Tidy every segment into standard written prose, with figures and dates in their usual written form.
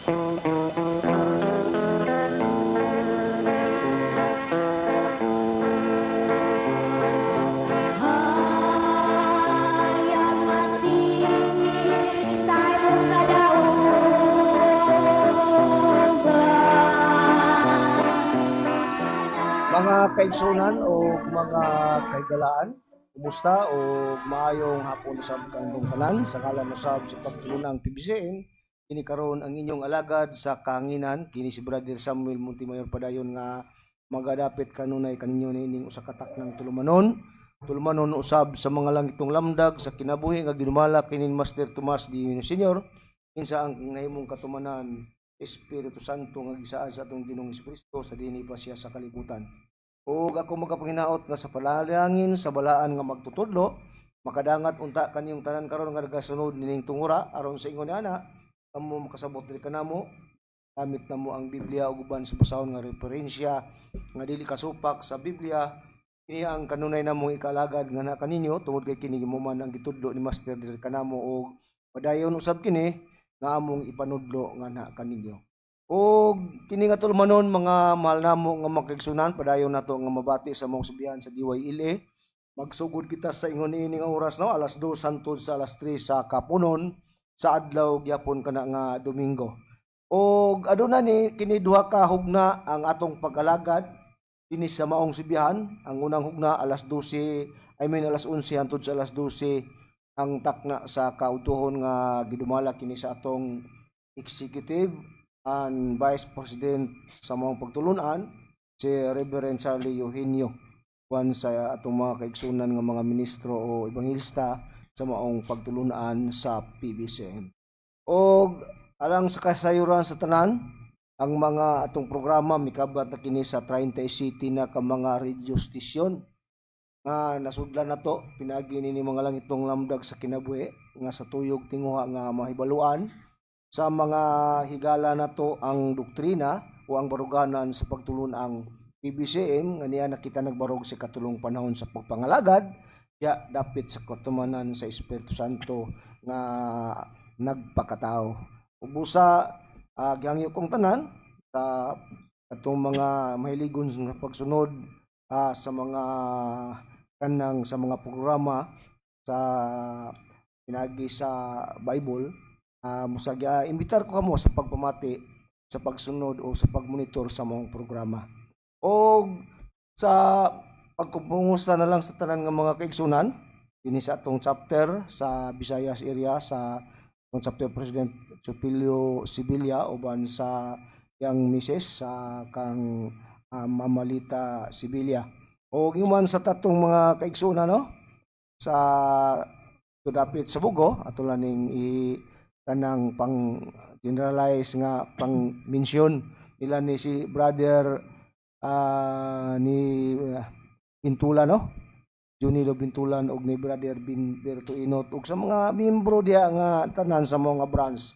Hayag mati sa imong kadaugan. Mga kaigsunan o mga kaigalaan, kumusta o maayong hapon usab kanatong tanan. Sa ngalan usab sa pagtulunang PBCM, kini karon ang inyong alagad sa kahanginan, kini si Brother Samuel Montemayor, padayon nga magadapit kanunay kaninyo niining usa ka taknang tulumanon. Tulumanon usab sa mga langitong lamdag sa kinabuhi nga ginumala kini Master Tomas di Senior, kinsa ang nahimong katumanan Espiritu Santo nga gisaad sa atong Ginoong Kristo sa dinhi pa siya sa kalibutan. Ug ako magapanginaot nga sa panalangin sa balaan nga magtutudlo, makadangat unta kaniyong tanan karon nga nagasunod nining tungura, aron sa ingon ana kamo makasabot diri kanamo, gamit namo ang Biblia ug uban sa basahon nga referensya nga dili kasupak sa Biblia. Kini ang kanunay namong ikalagad nga na kaninyo tungod kay kini mo man ang gitudlo ni Master diri kanamo, ug padayon usab kini nga among ipanudlo nga na kaninyo. Og kini nga tulumanon, mga mahal namo nga makigsunan, padayon nato nga mabati sa maong sibihan sa DYLA. Magsugod kita sa ingon ini nga oras, no, alas 2 hangtod sa alas 3 sa kapunon sa adlaw gyapon kana nga Domingo. Og aduna ni kini duha ka hugna ang atong pag-alagad dinhi sa maong sibihan. Ang unang hugna alas 12, I mean alas 11 hangtod sa alas 12, ang takna sa kautuhon nga gidumala kini sa atong executive and Vice President sa maong pagtulunan, si Reverend Charlie Eugenio, uban sa atong mga kaigsunan nga mga ministro o ebanghelista sa maong pagtulunan sa PBCM. Og alang sa kasayuran sa tanan, ang mga atong programa mikabat na kini sa 30 city na ka mga radio station nga nasudlan nato pinaagi ni mga langitong lamdag sa kinabuhi nga sa tuyog tinguha nga mahibaluan sa mga higala nato ang doktrina o ang baruganan sa pagtulun-ang PBCM nga niya nakita nagbarog sa katulong panahon sa pagpangalagad ya dapit sa katumanan sa Espiritu Santo nga nagpakatao. Ubusa, gihangyo kong tanan sa atong mga mahiligon sa pagsunod sa mga kanang sa mga programa sa pinagi sa Bible, musag imbitar ko kamo sa pagpamati, sa pagsunod o sa pagmonitor sa maong programa. O sa pagkupungusta na lang sa tanan nga mga kaigsunan dinhi sa atong chapter sa Visayas area, sa atong chapter president Chupilio Sibilia uban sa yang misis, sa kang Mamalita Sibilia. O man sa tatong mga kaigsunan, no, sa dapit sa Bogo, ato lang ning i kanang pang generalize nga pang mention nila ni si brother ni Bintulan, no, Junilo Bintulan, og ni brother Berto Inot, ug sa mga miyembro diha nga tanan sa mga branch,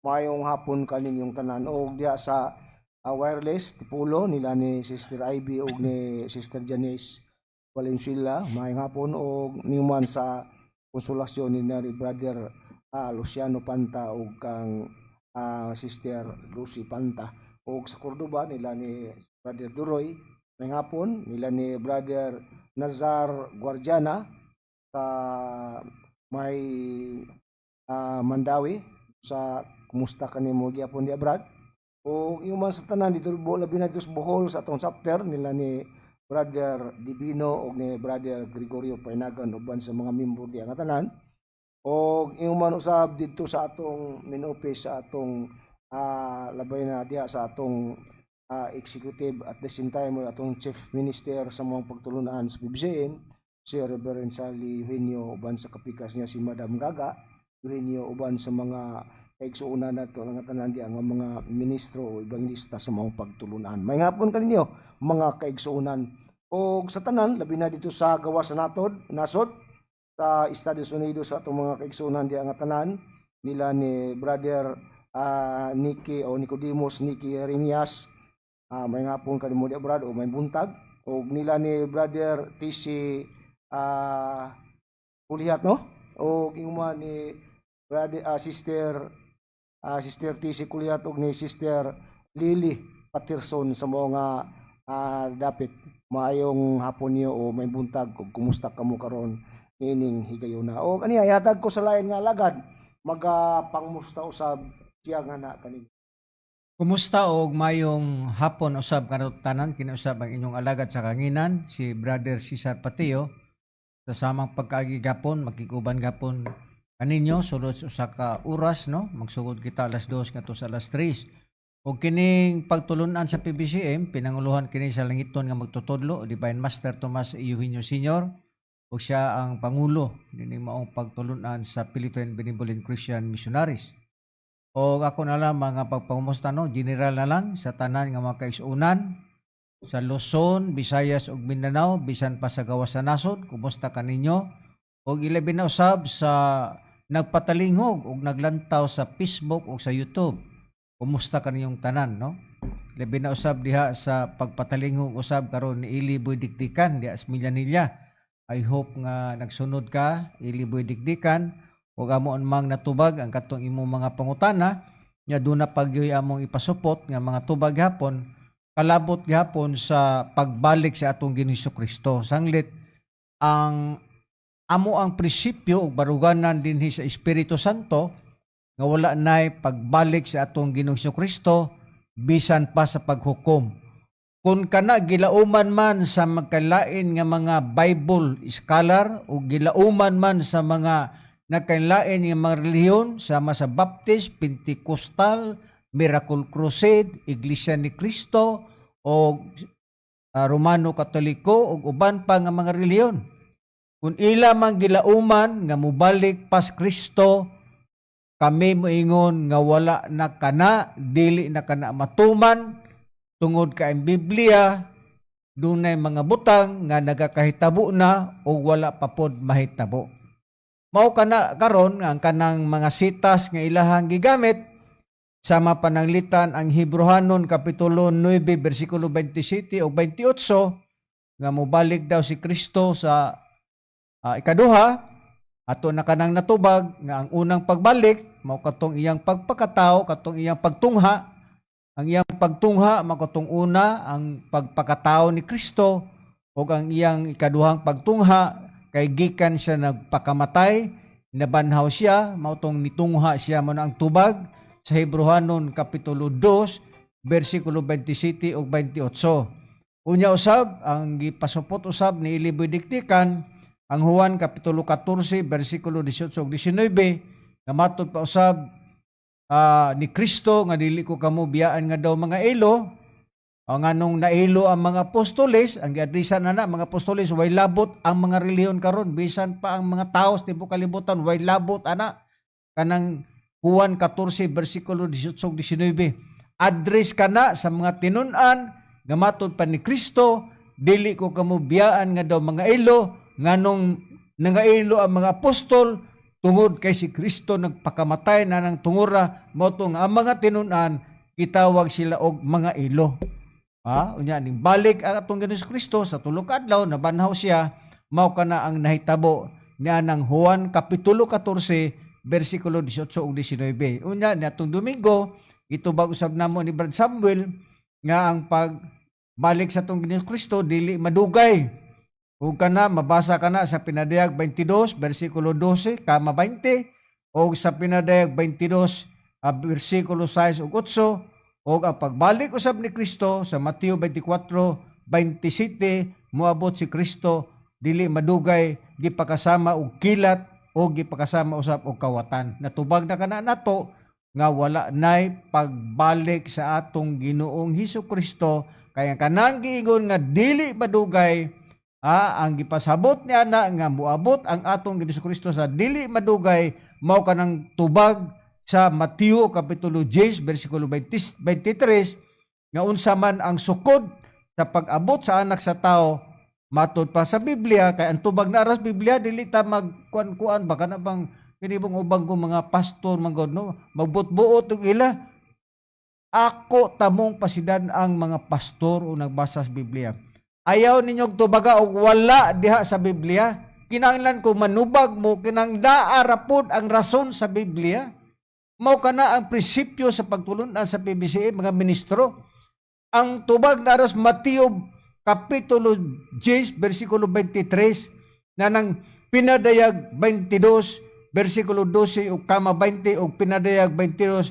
maayong hapon kaninyong tanan. Og diha sa wireless Tipulo nila ni Sister Ivy ug ni Sister Janice Valenzuela, maayong hapon. Og niuman sa konsolasyon ni brother Luciano Panta ug kang Sister Lucy Panta, ug sa Cordoba nila ni brother Duroy, maayong hapon, nila ni brother Nazar Guardiana sa may Mandawi, sa kumusta kanimo gyapon di Brad. O yung man sa tanan dito labi na dito sa Bohol, sa atong chapter nila ni brother Divino og ni brother Gregorio Painagan uban sa mga membro diya nga tanan. Og yung man usab didto sa atong main office, sa atong labay na diha sa atong executive, at the same time atong chief minister sa mga pagtulunan sa PBCM, si Reverend Sally Eugenio, uban sa kapikas niya si Madam Gaga Eugenio, uban sa mga kaigsuonan nato nga tanan diha nga mga ministro o ebanghelista sa mga pagtulunan. May hapon kaninyo, mga kaigsuonan. Og sa tanan, labi na dito sa gawas sa natod, nasod sa Estados Unidos, sa atong mga kaigsuonan diha nga tanan nila ni brother Nicky o Nicodemus Nicky Remias, may hapon kanimo diha, brad, o may buntag. Og nila ni brother TC Pulihat, no, og ingon ni brother, sister Sister TC Kuliat ug ni Sister Lily Paterson sa mga dapit. Maayong hapon niyo o may buntag ug kumusta kamo karon niining higayuna. O kaniya ihatag ko sa lain nga alagad magapangmusta usab siya nga na kaninyo. Kumusta og mayong hapon usab kanatong tanan. Kinausab ang inyong alagad sa kanginan, si Brother Cesar Patio. Sa samang pagkaagi gapon, makikuban gapon kaninyo sulod sa usa ka oras, no? Magsugod kita alas 2 ngadto sa alas 3. Og kining pagtulunan sa PBCM, pinanguluhan kini sa langiton nga magtutudlo, Divine Master Tomas Eugenio Sr. Ug siya ang pangulo nining maong pagtulunan sa Philippine Benevolent Christian Missionaries. O ako na lang mga pagpangumusta, no, general na lang sa tanan nga mga kaigsuonan sa Luzon, Visayas ug Mindanao, bisan pa sa gawas sa nasod, kumusta kaninyo? Og ilabi na usab sa nagpatalingog ug naglantaw sa Facebook ug sa YouTube. Kumusta kaninyong tanan, no? Labi na usab diha sa pagpatalingog usab karon ni Ili Boy Dikdikan diha sa Millanilla. I hope nga nagsunod ka, Ili Boy Dikdikan, ug amo mang natubag ang katong imong mga pangutana nya duna pagyoy among ipasupot nga mga tubag gihapon kalabot gihapon sa pagbalik sa atong Ginoong Kristo. Sanglit ang amo ang prinsipyo ug baruganan dinhi sa Espiritu Santo nga wala nay pagbalik sa atong Ginoong Kristo bisan pa sa paghukom. Kung kana gilauman man sa magkalain nga mga Bible scholar o gilauman man sa mga nagkalain nga mga relihiyon sama sa Baptist, Pentecostal, Miracle Crusade, Iglesia ni Cristo o Romano Katoliko ug uban pa nga mga relihiyon. Kung ila man gilauman nga mobalik pas Kristo, kami moingon nga wala na kana, dili na kana matuman tungod kay ang Biblia dunay mga butang nga nagakahitabo na o wala pa pod mahitabo. Mao kana karon ang kanang mga sitas nga ilahang gigamit sama pananglitan ang Hebreohanon kapitulo 9 bersikulo 27 o 28 nga mobalik daw si Kristo sa ikaduha. Ato na kanang natubag nga ang unang pagbalik mao katong iyang pagpakatao, katong iyang pagtungha. Ang iyang pagtungha mao katong una, ang pagpakatao ni Kristo, ug ang iyang ikaduhang pagtungha kay gikan siya nagpakamatay, nabanhaw siya, mao tong nitungha siya. Mo na ang tubag sa Hebreohanon kapitulo 2 bersikulo 27 ug 28. Unya usab ang gipasupot usab ni Iliboy Dikdikan ang Juan kapitulo 14 bersikulo 18 ug 19 nga matod pa usab ni Kristo nga dili ko kamo biyaan nga daw mga ilo. Ang anong nailo ang mga apostoles, ang giadresan na na mga apostoles, way labot ang mga relihiyon karon, bisan pa ang mga tao sa tibuok kalibutan, way labot ana kanang Juan 14 bersikulo 18 ug 19. Address kana sa mga tinun-an nga matod pa ni Kristo, dili ko kamo biyaan nga daw mga ilo. Nganong nangailo ang mga apostol? Tungod kay si Kristo nagpakamatay na ng tungura, mao to nga ang mga tinun-an gitawag sila og mga ilo. Unya ning balik ang atong Ginoong Kristo sa tulo ka adlaw, nabanhaw siya, mao kana ang nahitabo niya ng Juan kapitulo 14 bersikulo 18 ug 19. Unya ni atong Domingo, gitubag usab namo ni Brad Samuel nga ang pagbalik sa atong Ginoong Kristo dili madugay. Ug kana mabasa kana sa Pinadayag 22 bersikulo 12 kama 20 o sa Pinadayag 22 bersikulo 6 ug 8, ug ang pagbalik usab ni Kristo sa Mateo 24:27, moabot si Kristo dili madugay, gipakasama og kilat o gipakasama usab og kawatan. Natubag na kana nato nga wala nay pagbalik sa atong Ginoong Hesus Kristo kay ang kanang giingon nga dili madugay, ang gipasabot niya na nga moabot ang atong Ginoong Kristo sa dili madugay mao kanang tubag sa Mateo kapitulo 10 bersikulo 20, 23 nga unsa man ang sukod sa pag-abot sa Anak sa Tao matod pa sa Biblia. Kay ang tubag na aras Biblia, dili ta magkuan-kuan baka na bang kinibong ubang ko mga pastor man god, no, magbutbuot og ila. Ako tamong pasidan ang mga pastor o nagbasa sa Biblia. Ayaw ninyong tubaga og wala diha sa Biblia. Kinahanglan ko manubag mo, kinang daa ra pod ang rason sa Biblia. Mao kana ang prinsipyo sa pagtulunan sa PBCM, mga ministro. Ang tubag na aras Mateo Kapitulo 10, versikulo 23, na nang Pinadayag 22, versikulo 12 ug kama 20 ug Pinadayag 22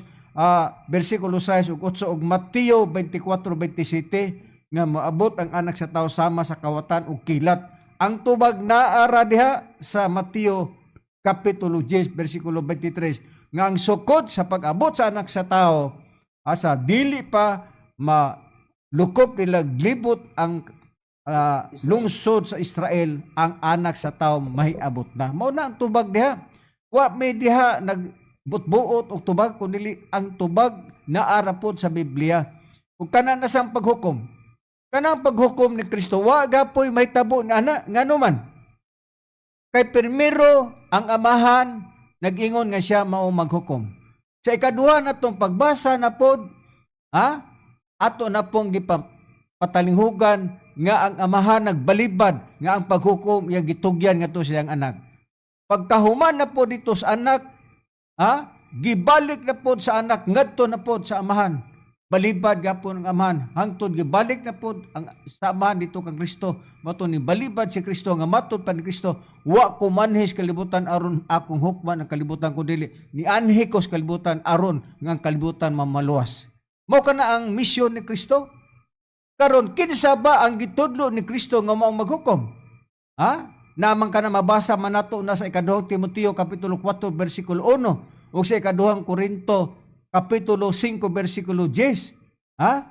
versikulo 6 ug 8 ug Mateo 24:27 nga moabot ang Anak sa Tao sama sa kawatan ug kilat. Ang tubag naara diha sa Mateo Kapitulo 10 versikulo 23 nga ang sukod sa pag-abot sa Anak sa Tao asa dili pa malukop nila libot ang lungsod sa Israel, ang Anak sa Tao mahiabot na. Mao na ang tubag diha. Wa may diha nagbutbuot og tubag kun dili ang tubag naara pod sa Biblia. Ug kana na sang paghukom. Kanang paghukom ni Kristo wa gapoy mahitabo na ana. Ngano man? Kay primero ang Amahan nag-ingon nga siya mao maghukom. Sa ikaduha na tong pagbasa na pod, ha? Ato na pong gipatalinghugan nga ang Amahan nagbalibad nga ang paghukom iyang gitugyan ngadto sa iyang Anak. Pagkahuman na po dito sa Anak, ha? Gibalik na pod sa Anak ngadto na pod sa Amahan. Balibad gapon ang Amahan hangtod gibalik na pod ang sa Amahan dito kang Kristo. Mato ni balibad si Kristo nga matud pa ni Kristo, "Wa ko manhi sa kalibutan aron akong hukman ang kalibutan, kundi nianhi ko sa kalibutan aron nga ang kalibutan mamaluwas." Mao kana ang misyon ni Kristo. Karon, kinsa ba ang gitudlo ni Kristo nga mao maghukom, ha? Naman ka na mabasa man nato na sa Ikaduhang Timoteo kapitulo 4 versikulo 1 o sa Ikaduhang Korinto kapitulo 5 versikulo 10. Ha?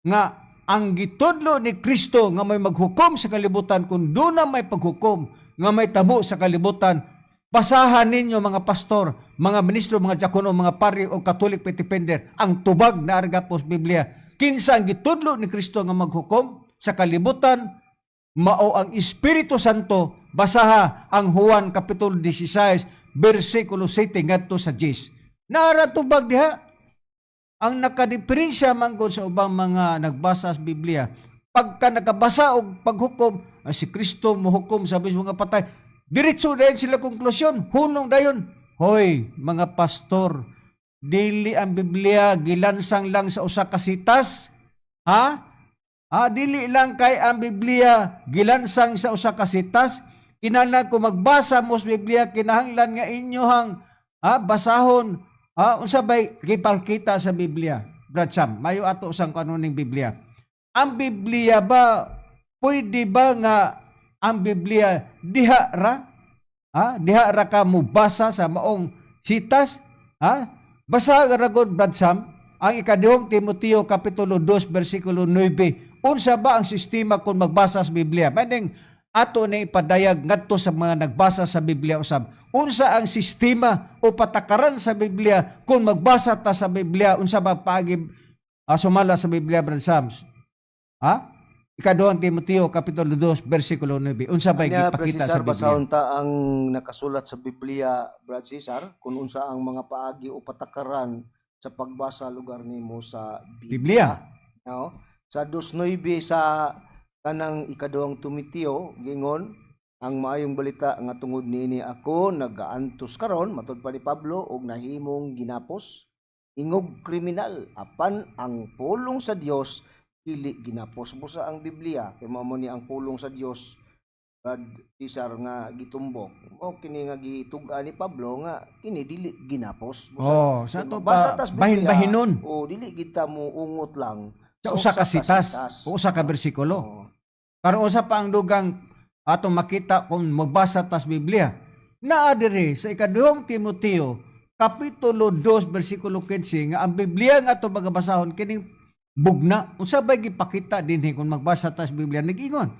Nga ang gitudlo ni Kristo nga may maghukom sa kalibutan, kung doon na may paghukom nga may tabo sa kalibutan, basahan ninyo, mga pastor, mga ministro, mga diakono, mga pari o Catholic defender, ang tubag na arga po sa Biblia. Kinsa ang gitudlo ni Kristo nga maghukom sa kalibutan? Mao ang Espiritu Santo. Basaha ang Juan Kapitulo 16 versikulo 7 ngadto sa 10. Naara tubag diha. Ang nakadiferensya man gud sa ubang mga nagbasa sa Biblia, pagka nakabasa og paghukom, si Kristo mohukom sa bisan mga patay, diretso dayon sila konklusyon, hunong dayon. Hoy, mga pastor, dili ang Biblia gilansang lang sa usa ka sitas, ha? Ah, dili lang kay ang Biblia gilansang sa usa ka sitas. Kinahanglan kung magbasa mo sa Biblia, kinahanglan nga inyohang basahon. Ha, unsa bay gipakita sa Biblia? Brad Sam, mayo ato sang kanuning Biblia. Ang Biblia ba, pwede ba nga ang Biblia diha ra? Ha? Diha ra ka mubasa sa maong sitas? Ha? Basa ra gud, Brad Sam, ang Ikaduhang Timoteo kapitulo 2 versikulo 9. Unsa ba ang sistema kung magbasa sa Biblia? Maning ato ni ipadayag ngadto sa mga nagbasa sa Biblia usab. Unsa ang sistema o patakaran sa Biblia kung magbasa ta sa Biblia? Unsa ba paagi sumala sa Biblia, Brad Sams? Ha? Ikaduhang Timoteo kapitulo 2 versikulo 9. Unsa ba Anya, gipakita sa Cesar, Biblia? Basahon ta ang nakasulat sa Biblia, Brad Cesar, kung unsa ang mga paagi o patakaran sa pagbasa lugar nimo sa Biblia. Biblia. No? Sa 2:9 sa kanang Ikaduhang Timoteo, gingon ang Maayong Balita nga tungod niini ako nagaantos karon, matud pa ni Pablo, og nahimong ginapos, ingog kriminal, apan ang pulong sa Dios dili ginapos. Busa ang Biblia kay mao ni ang pulong sa Dios, Brad Cesar, nga gitumbok mo kini nga gitug-an ni Pablo nga kini dili ginapos. Busa, Oh, sa kung to magbasa pa tas Biblia, bahin-bahinon o dili kita mo ungot lang sa usa ka sitas o usa ka bersikulo. Oo. Karon, usa pa ang dugang atong makita kung magbasa tas Biblia. Naa diri sa Ikaduhang Timoteo kapitulo 2 versikulo 15 nga ang Biblia nga atong pagabasahon kining bugna. Unsa bay gipakita dinhi kung magbasa tas Biblia? Nag-ingon,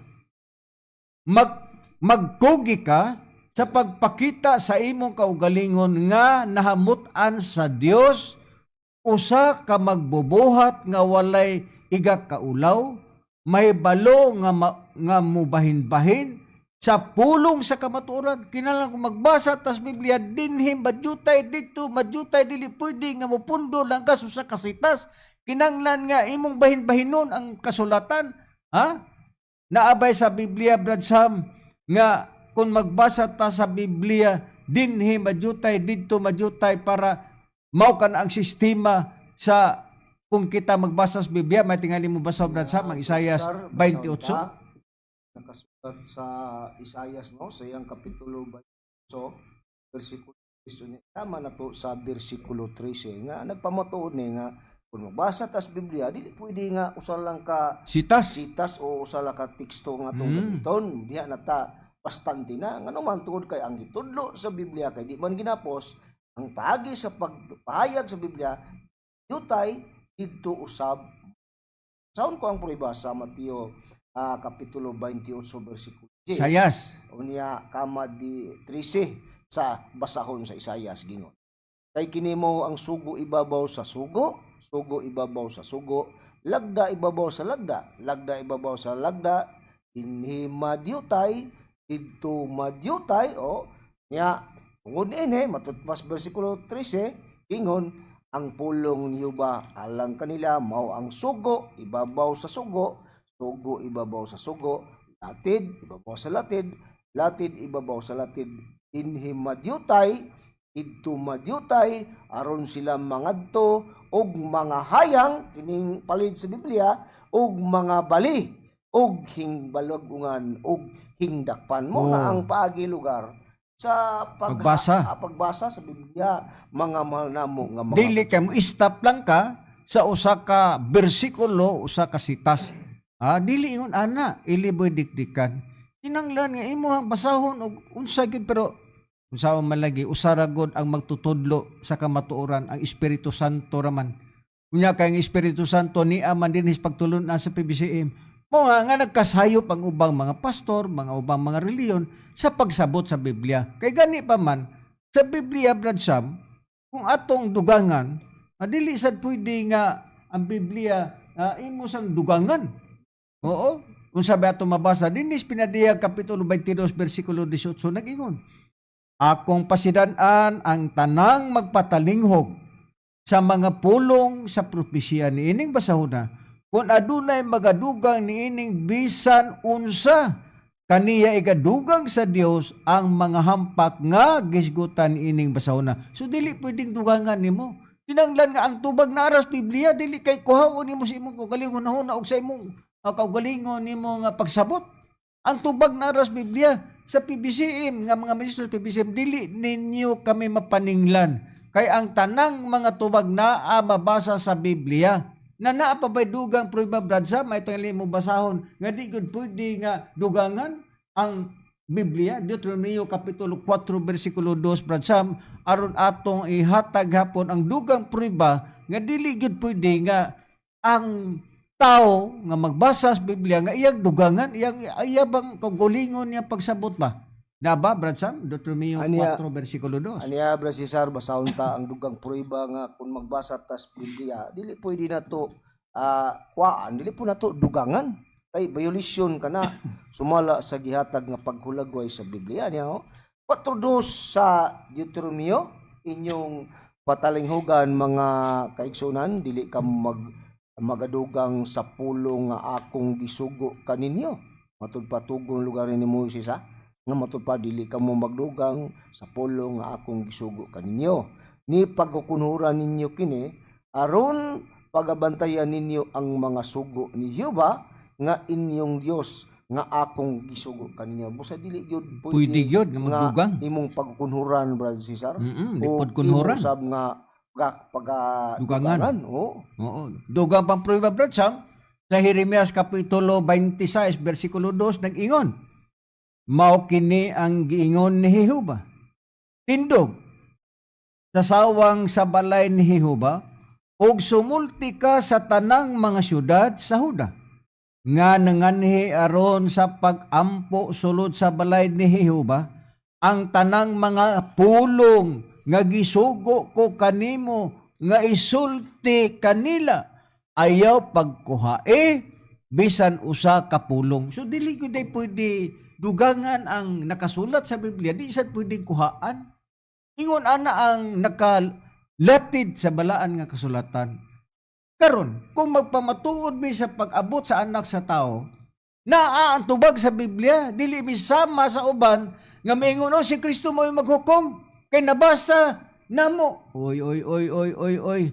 "Magkugi ka sa pagpakita sa imong kaugalingon nga nahamut-an sa Dios, usa ka magbubuhat nga walay igakaulaw, may balo nga nga mubahin-bahin sa pulong sa kamatuoran." Kinahanglan kung magbasa tas Biblia dinhi madyutay dito, madyutay dili pwede nga mopundo lang ka sa usa ka sitas. Kinahanglan nga imong bahin-bahinon ang kasulatan, ha? Naabay sa Biblia, Brad Sam, nga kung magbasa ta sa Biblia dinhi madyutay didto madyutay para Mao kan ang sistema sa kung kita magbasa sa Biblia, may tingali mo basa, Brad Sam, ang Isayas Cesar, basahon 28. ta. Nakasulat sa Isayas, no, sa iyang kapitulo 28 bersikulo 13. Tama na to sa bersikulo 13 nga nagpamatuod ni nga kung magbasa tas Biblia, dili pwede nga usa lang ka Sitas. sitas o usa lang ka teksto nga atong gamiton. Diha na ta bastante na, ngano man, tungod kay ang gitudlo sa Biblia kay di man ginapos ang paagi sa pagpahayag sa Biblia yutay didto usab. Saon ko ang prueba sa Mateo kapitulo 28 bersikulo 10. Isayas. Unya kama di 13 sa basahon sa Isayas, gingon. Kay kini mo ang sugo ibabaw sa sugo, sugo ibabaw sa sugo, lagda ibabaw sa lagda, lagda ibabaw sa lagda, dinhi madyutay, didto madyutay. O nya tungod niini, matud pas bersikulo 13, ingon ang pulong niyo ba alang kanila mao ang sugo ibabaw sa sugo, sugo ibabaw sa sugo, latid ibabaw sa latid, latid ibabaw sa latid, dinhi madyutay, didto madyutay, aron sila mangadto og mga hayang kining palid sa Biblia og mga bali og hingbalugungan og hingdakpan mo na ang paagi lugar sa Pagbasa. Pagbasa sa Biblia, mga mahal namo nga mga Dili kay mo stop lang ka sa usa ka bersikulo, usa ka sitas. Dili ingon ana, iliboy dikdikan. Kinanglan nga imo ang basahon og unsa gyud, pero unsa man lagi, usa ra gud ang magtutudlo sa kamatuoran, ang Espiritu Santo raman. Unya kay ang Espiritu Santo niya man dinhi sa pagtulun-an sa PBCM. Mo nga nga nagkasayop ang ubang mga pastor, mga ubang mga reliyon sa pagsabot sa Biblia. Kay gani pa man sa Biblia, Brad Sam, kung atong dugangan, dili sad pwede nga ang Biblia imo sang dugangan. Oo. Kung sabi ato mabasa dinhi sa Pinadiyag kapitulo 22 bersikulo 18, nag-ingon: "Akong pasidan-an ang tanang magpatalinghog sa mga pulong sa propesya niining basahona, kung adunay magadugang niining bisan unsa, kaniya ikadugang sa Dios ang mga hampak nga gisgutan ining basahona." So dili pwedeng dugangan nimo. Kinanglan nga ang tubag na aras Biblia, dili kay kuhaon nimo sa imong kaugalingon hunahuna og sa imong kaugalingon nimo nga pagsabot. Ang tubag na aras Biblia. Sa PBCM nga mga ministro sa PBCM, dili ninyo kami mapaninglan. Kay ang tanang mga tubag naa mabasa sa Biblia. Na naa pa ba'y dugang prueba, Brad Sam, may itong mo basahon nga di gud pwede nga dugangan ang Biblia? Deuteronomio kapitulo 4 bersikulo 2, Brad Sam, aron atong ihatag hapon ang dugang prueba nga dili gud pwede nga ang tao nga magbasa sa Biblia nga iyang dugangan, iyang iya bang kaugalingon niya pagsabot ba? Na ba, Brad Sam? Deuteronomio Aniya- 4 bersikulo 2. Aniya, Bra Cesar, basahon ta ang dugang prueba nga kung magbasa tas Biblia, dili pwede na to kuhaan, dili po na to dugangan. Kay violation ka na sumala sa gihatag nga paghulagway sa Biblia niya. Oh. 4:2 sa Deuteronomio, inyong patalinghugan, mga kaigsunan, dili ka magadugang sa pulong nga akong gisugo kaninyo. Matud patugon lugar ni Moises ha, nga matud pa dili ka mo magdugang sa pulong nga akong gisugo kaninyo. Ni pagkukunhuran ninyo kini aron pagabantayan ninyo ang mga sugo ni Jehova nga inyong Dios nga akong gisugo kaninyo. Busa dili gyud Pwede gyud nga magdugang. Imong pagkukunhuran, Brother Cesar. Di O pod kunhuran. imo sab nga pag Dugangan. dugangan, oo. Oo. Dugang pang prueba, Brad Sam, sa Jeremias kapitulo 26 bersikulo 2, nag-ingon: "Mao kini ang giingon ni Jehova. Tindog sa sawang sa balay ni Jehova ug sumulti ka sa tanang mga syudad sa Huda nga nanganhi aron sa pag-ampo sulod sa balay ni Jehova ang tanang mga pulong nga gisugo ko kanimo nga isulti kanila. Ayaw pagkuhae bisan usa ka pulong." So dili gyud ay pwede dugangan ang nakasulat sa Biblia, di sad pwede kuhaan. Ingon ana ang nakalatid sa balaan nga kasulatan. Karon, kung magpamatuod mi sa pag-abot sa Anak sa Tao, naa ang tubag sa Biblia, dili mi sama sa uban nga maingon, "Oh, si Kristo mo maghukom kay nabasa namo. Oy, oy, oy, oy, oy, oy.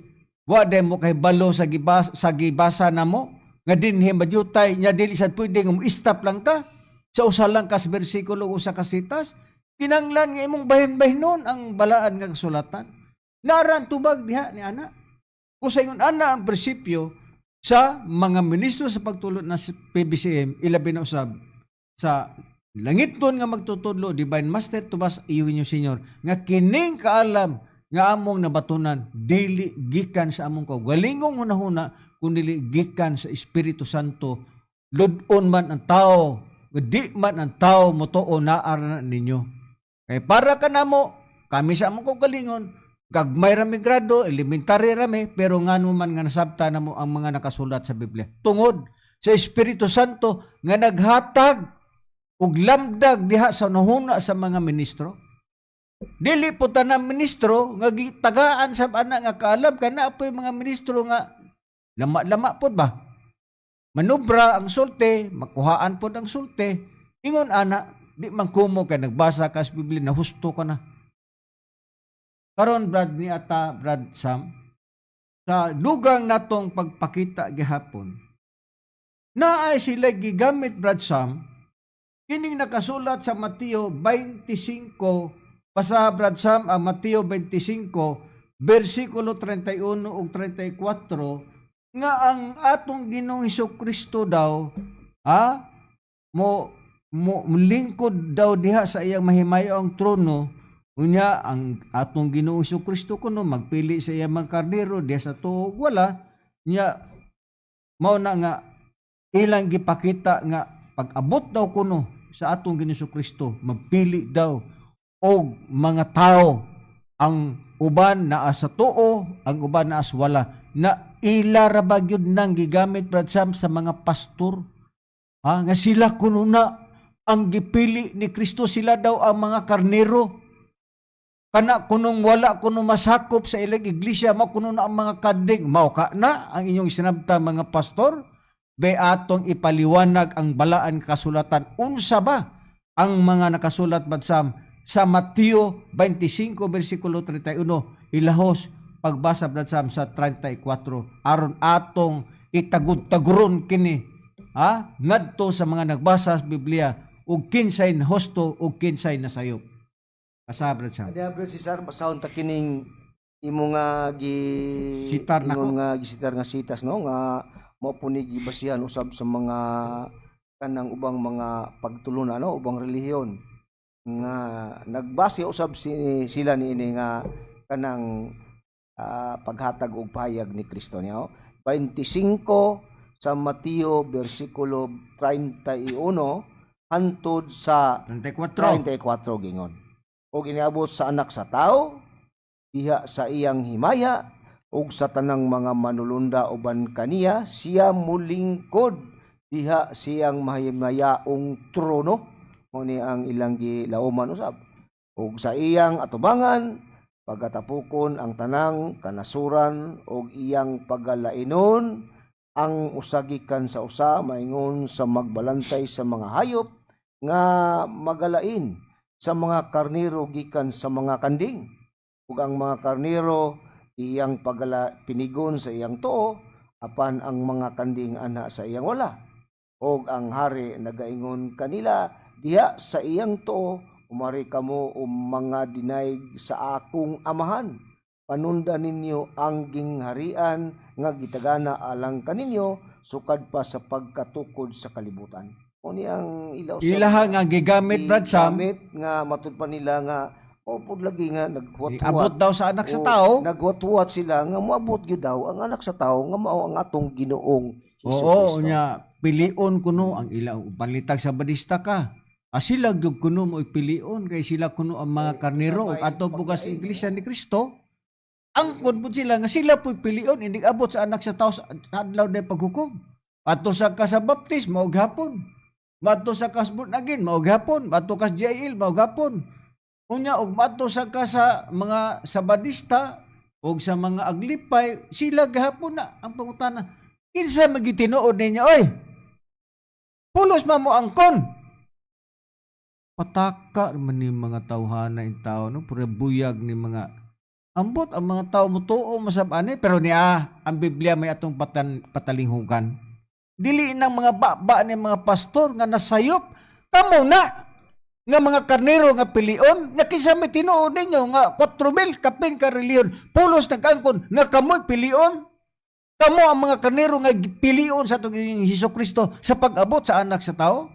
Wa day mo kay balo sa gibasa namo nga dinhi madyutay nya dili sad pwede nga mo-stop lang ka sa usa lang ka sa bersikulo, usa ka sitas. Kinanglan nga imong bahin-bahinon ang balaan nga kasulatan. Naran tubag diha ni ana. Kung sa ingon ana ang prinsipyo sa mga ministro sa pagtulon na PBCM, ilabi na usab sa langiton nga magtutudlo, Divine Master Tomas Eugenio Senior, nga kining kaalam nga among nabatunan dili gikan sa among kaugalingong hunahuna kundi gikan sa Espiritu Santo. Lud-on man ang tao, di man ang tao motuo, naa ra na ninyo. Kay para kanamo, kami sa among kaugalingon, gagmay rami grado, elementary rami, pero ngano man nga nasabta namo ang mga nakasulat sa Biblia tungod sa Espiritu Santo nga naghatag ug lamdag diha sa nahuna sa mga ministro. Dili po tanan ministro nga gitagaan sa ana nga kaalam, kana po mga ministro nga lama-lama pod ba. Manubra ang sulti, makuhaan pod ang sulti. Ingon ana, di man kumo kay nagbasa ka sa Biblia na husto ka na. Karon, Brad ni ata Brad Sam, sa dugang natong pagpakita gihapon, naay sila gigamit, Brad Sam, kining nakasulat sa Mateo 25. Basa, Brad Sam, ang Mateo 25 bersikulo 31 ug 34 nga ang atong Ginoong Kristo daw ha mo mo lingkod daw diha sa iyang mahimayoang trono. Unya ang atong Ginoong Kristo kuno magpili sa iyang mga karnero diha sa tuo ug wala. Nya mao na nga ilang gipakita nga pag-abot daw kuno sa atong Ginoong Kristo, magpili daw og mga tao, ang uban naa sa tuo, ang uban naa sa wala. Na ila ra ba gyud nang gigamit, Brad Sam, sa mga pastor, ha, nga sila kuno na ang gipili ni Kristo, sila daw ang mga karnero, kana kunong wala kuno masakop sa ilang iglesia, mao kuno na ang mga kanding. Mao ka na ang inyong sinabta, mga pastor? Be atong ipaliwanag ang balaan kasulatan. Unsa ba ang mga nakasulat, Brad Sam, sa Mateo 25 bersikulo 31? Ilahos pagbasa, Brad Sam, sa 34 aron atong itagud-taguron kini ha ngadto sa mga nagbasa sa Biblia ug kinsay husto ug kinsay nasayop. Asa, Brad Sam? Kaya, Brad Cesar, basahon ta kining imo nga gi Sitar nako. Ingon nga gisitar nga sitas, no, nga mao po ni gibasihan usab sa mga kanang ubang mga pagtulunan, no, ubang relihiyon nga nagbase usab sila niini nga kanang paghatag og pahayag ni Kristo niya. 25 sa Mateo bersikulo 31 hantod sa 34. 34. Gingon, "Og iniabot sa Anak sa Tao diha sa iyang himaya ug sa tanang mga manulunda uban kaniya, siya mulingkod diha siyang mahimayaong trono." Mao ni ang ilang gilauman usab. "Ug sa iyang atubangan pagatapukon ang tanang kanasuran ug iyang pagalainon ang usa gikan sa usa maingon sa magbalantay sa mga hayop nga magalain sa mga karnero gikan sa mga kanding. Ug ang mga karnero iyang pagala pinigon sa iyang tuo, apan ang mga kanding ana sa iyang wala. Ug ang hari nagaingon kanila diha sa iyang tuo, 'Umari kamo, o mga dinayg sa akong Amahan. Panunda ninyo ang gingharian nga gitagana alang kaninyo sukad pa sa pagkatukod sa kalibutan.'" Mao ni ang ilaw sa Ilaha nga gigamit, Brad Sam. Gigamit nga matud pa nila nga opo lagi nga naghuwat-huwat. Abot daw sa Anak sa O, Tao. naghuwat-huwat sila nga moabot gyud daw ang Anak sa Tao nga mao ang atong Ginoong Hesus Oo, Kristo. nya pilion kuno ang ila palitag sa badista ka. Ah, sila gyud kuno mo pilion kay sila kuno ang mga karnero ug ato bugas iglesia ni Kristo. Angkon pud sila nga sila pu'y pilion hindi abot sa Anak sa Tao sa adlaw na paghukom. Ato sa ka sa Baptist, mao gihapon. Mato sa kas born again, mao gihapon. Mato kas GIL, mao gihapon. Unya og mato sa ka sa mga Sabadista og sa mga Aglipay, sila gihapon na ang pangutana. Kinsa magitinuod ninyo oy? Pulos man mo angkon. Pataka man ni mga tawhana in tao, no, pura buyag ni mga Ambot ang mga tao mutuo masab ani, pero niya ang Biblia may atong patalinghugan. Dili nang mga baba ni mga pastor nga nasayop kamo na nga mga karnero nga pilion nga kinsa may tinuod ninyo nga 4,000 kapin ka reliyon pulos nag-angkon nga kamoy pilion. Kamo ang mga karnero nga pilion sa atong Ginoong Hesus Kristo sa pag-abot sa Anak sa Tao.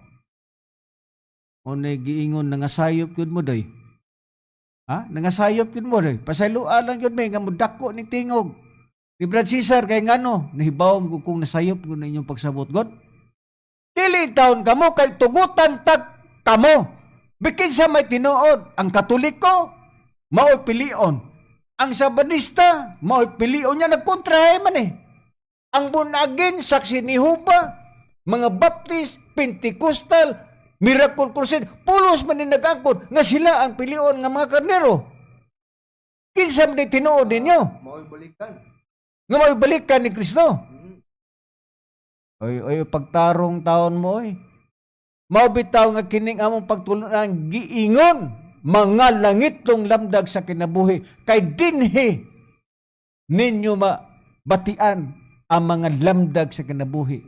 Unay giingon, nangasayop gyud mo doy. Ha? Nangasayop gyud mo doy. Pasayloa lang gyud may nga mudako ni tingog ni Brad Cesar kay ngano nahibaw ko kung nasayop ko na inyong pagsabot God. Dili taon kamo kay tugutan tag kamo. Bikin sa may tinuod, ang Katoliko mao'y pilion. Ang Sabadista mao'y pilion niya, nagkontrahe man eh. Ang Born-again, Saksi ni Jehovah, mga Baptist, Pentecostal, Miracle Crusade, pulos man ni nag-angkon nga sila ang pilion nga mga karnero. Kinsa man ni tinuod ninyo? Mao'y balikan. Nga mao'y balikan ni Kristo. Oy, oy, pagtarong taon mo, oy. Mao bitaw nga kining among pagtulunan giingon mga langitong lamdag sa kinabuhi kay dinhi ninyo mabatian ang mga lamdag sa kinabuhi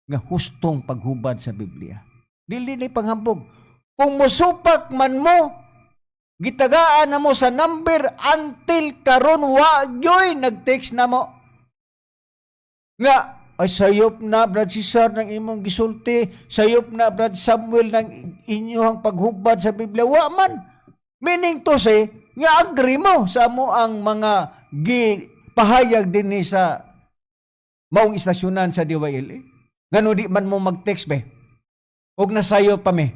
nga hustong paghubad sa Biblia. Dili ni panghambog. Kung musupak man mo, gitagaan na mo sa number, until karon wa gyoy nag-text na mo nga, "Ay, sayop na, Brad Cesar, ng imong gisulti, sayop na, Brad Samuel, ng inyong paghubad sa Biblia." Wa man. Meaning to say nga agree mo sa amo ang mga gipahayag dinhi sa maong istasyonan sa DYLA. Ngano di man mo mag-text be? Og nasayo pa mi.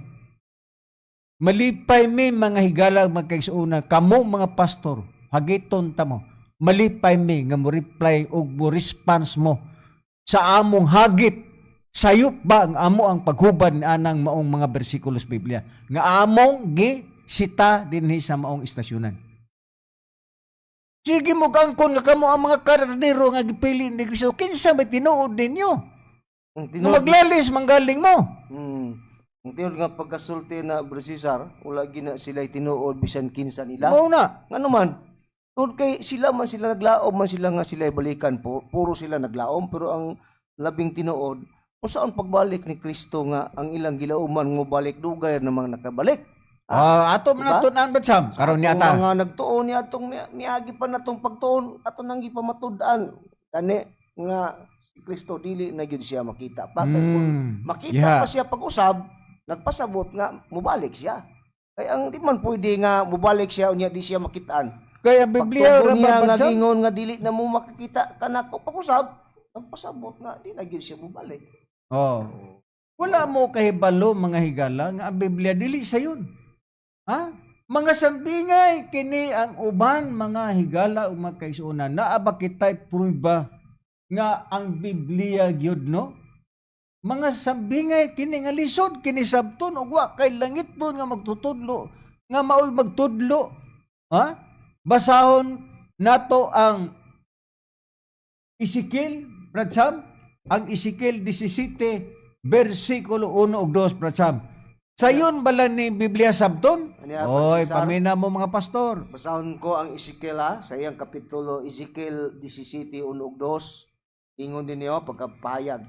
Malipay mi, mga higala, magkaigsuonan, kamo mga pastor, hagiton ta mo. Malipay mi nga mo reply og mo response mo sa among hagit. Sayop ba ang amo ang paghubad ni anang maong mga bersikulos Biblia nga among gi sita dinhi sa maong istasyonan? Sige mo kangkon nga kamo ang mga karnero nga gipili ni Kristo. Kinsa may tinuod ninyo? Ang Nga tinuod, maglalis manggaling mo. Ang tinuod nga pagkasulti na, Bro Cesar, wala gina sila tinuod bisan kinsa nila. Mao na. Ngano man, tungod kay sila man sila naglaom man sila nga sila balikan po, puro sila naglaom, pero ang labing tinuod unsaon pagbalik ni Kristo nga ang ilang gilauman mo balik, dugay namang nakabalik. Ah, ato man Diba? ang tun-an ba, Sam? Karon ni Atong ata. mga nagtuon ni atong miagi pa natong pagtuon, ato nang gipamatud-an kani nga si Kristo dili na gyud siya makita pa kay kung makita pa siya pag-usab, nagpasabot nga mubalik siya. Kay ang di man pwede nga mubalik siya unya di siya makitaan. Kaya ang Biblia Pagtubo ra niya ba, nga Sam? gingon nga dili na mo makikita kanako pag-usab, nagpasabot nga di na gyud siya mubalik. Oh. Wala mo kahibalo, mga higala, nga ang Biblia dili sayon. Ha? Mga sambingay kini ang uban, mga higala ug mga kaigsuonan. Naa ba kitay prueba nga ang Biblia gyud, no? Mga sambingay kini nga lisod kini sabton ug wa kay langit nga magtutudlo nga maoy magtudlo. Ha? Basahon nato ang Ezekiel, Brad Sam, ang Ezekiel 17, versikulo 1 ug 2, Brad Sam. Sayon bala ni Biblia sabton? Ano yan, Oy, Brad Cesar? pamina mo mga pastor. Basahon ko ang Ezekiel ha, sa iyang kapitulo, Ezekiel 17, 1 ug 2. Ingon din niyo pagkapayag.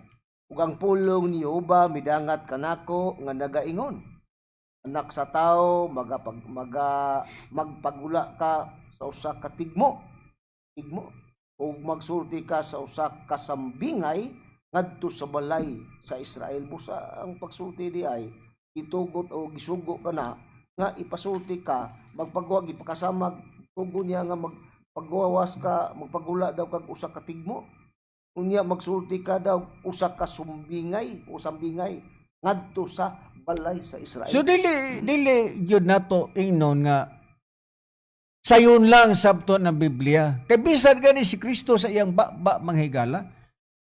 Ug ang pulong ni Jehova midangat kanako nga nagaingon: "Anak sa tao, magpagula ka sa usa ka tigmo. Tigmo. Ug magsulti ka sa usa ka sambingay ngadto sa balay sa Israel." Busa ang pagsulti di ay itugot o gisugo ka na nga ipasulti ka, magpagwa gipakasamag tugo niya nga magpagwawas ka, magpagula daw kag usa ka tigmo, unya magsulti ka daw usa ka sumbingay o sambingay ngadto sa balay sa Israel. So dili dili gyud nato ingnon nga sayon lang sabton ng Biblia. Kay bisan gani si Kristo sa iyang baba, mga higala.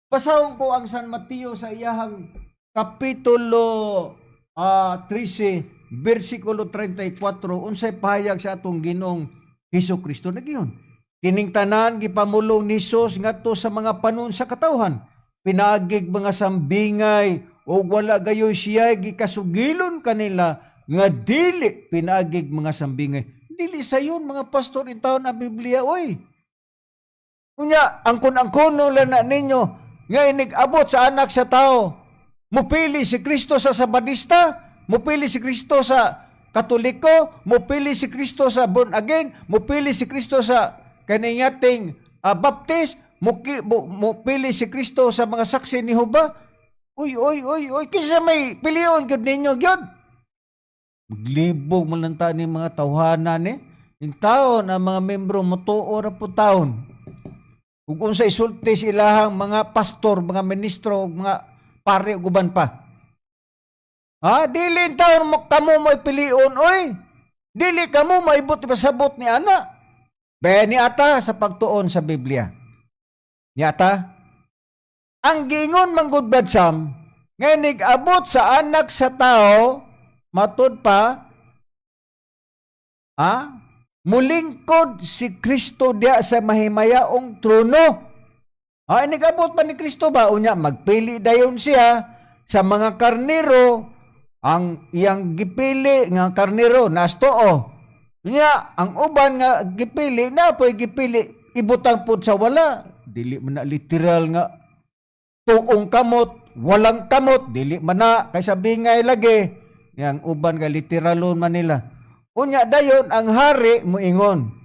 Basahon ko ang San Mateo sa iyahang kapitulo 13 versikulo 34, unsay pahayag sa atong Ginoong Hesus Kristo nagyon. Kining tanan gipamulong ni Hesus ngadto sa mga panon sa katawhan. Pinaagig mga sambingay ug wala gayoy siya gikasugilon kanila nga dili pinaagig mga sambingay. Dili sayon mga pastor in taon ang Biblia, oy. Unya, angkon-angkono lang na ninyo nga inig-abot sa anak sa tao. Mupili si Kristo sa Sabadista, mupili si Kristo sa Katoliko, mupili si Kristo sa born again, mupili si Kristo sa kaningating Baptist, mupili si Kristo sa mga saksi ni Jehova. Uy, uy, uy, uy, kinsa may pilion gyud ninyo gyud? Maglibog man lang ta ni mga tawhana ni. In taon ang mga membro motuo ra po taon. Ug unsa isulti sa ilahang mga pastor, mga ministro, ug mga pare ug uban pa. Ha, dili in taon mo kamo mo pilion oy. Dili kamo maibot ipasabot ni ana. Be ni ata sa pagtuon sa Biblia. Ni ata ang giingon manggod, Brad Sam, nga abot sa anak sa tao, matud pa, mulingkod si Kristo diya sa mahimayaong trono. Inigabot pa ni Kristo ba? Unya, magpili dayon siya sa mga karnero, ang iyang gipili nga karnero, nastoo. Unya, ang uban nga gipili, na po'y gipili, ibutang pod sa wala. Dili man na literal nga tuong kamot, walang kamot, dili man na, kaysa bingay lagi. Yang uban kay literalon man nila. Unya dayon ang hari muingon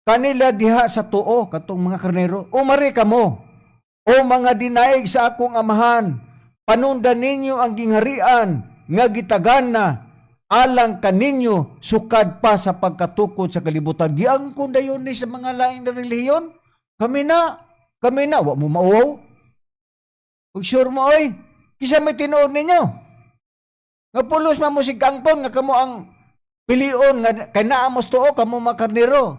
kanila diha sa tuo, katong mga karnero, "Umari kamo, o mga dinaig sa akong amahan, panundan ninyo ang gingharian nga gitagana alang kaninyo sukad pa sa pagkatukod sa kalibutan." Giangkon dayon ni sa mga laing na relihiyon. Kami na, kami na, wa mo mauwaw. Ug sure mo oy, kinsa may tinuod ninyo? Nga pulos man mo sig angkon nga kamo ang pilion nga kay naa mo sa tuo kamo mga karnero.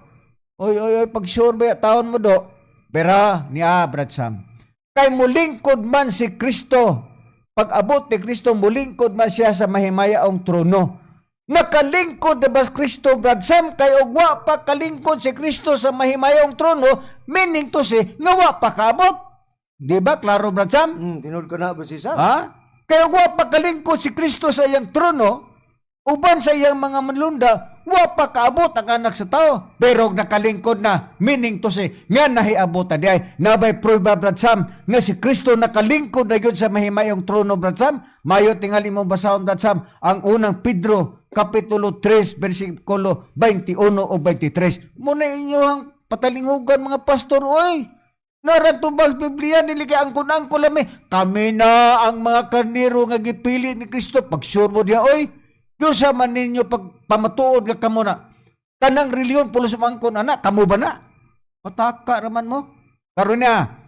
Oy, oy, oy, pag sure ba taon mo do? Pero niya, Brad Sam. Kay mulingkod man si Kristo. Pag abot ni Kristo, mulingkod man siya sa mahimayaong trono. Nakalingkod na ba si Kristo, Brad Sam? Kay og wa pa kalingkod si Kristo sa mahimayaong trono, meaning to say, nga wa pa kaabot. Di ba? Klaro, Brad Sam? Tinuod ka na ba, Cesar? Ha? Kaya wa pa kalingkod si Kristo sa iyang trono, uban sa iyang mga manlunda, wa pa kaabot ang anak sa tao. Pero nakalingkod na, meaning to say, nga nahiabot na diay. Nabay prueba, Brad Sam, nga si Kristo nakalingkod na yun sa mahimayong trono, Brad Sam. Mayo tingali mo basahon, Brad Sam, ang unang Pedro, Kapitulo 3, versikulo 21 o 23. Muna inyo ang patalinghugan, mga pastor, oy. Naratubag Biblia, dili kay angkon-angkon lami. Kami na ang mga karnero nga gipili ni Kristo. Pag sure mo diya, oy, Diyosa man ninyo pag pamatuod nga kamo na. Kanang reliyon, pulos mangkon, ana, kamo ba na? Pataka raman mo. Karon niya,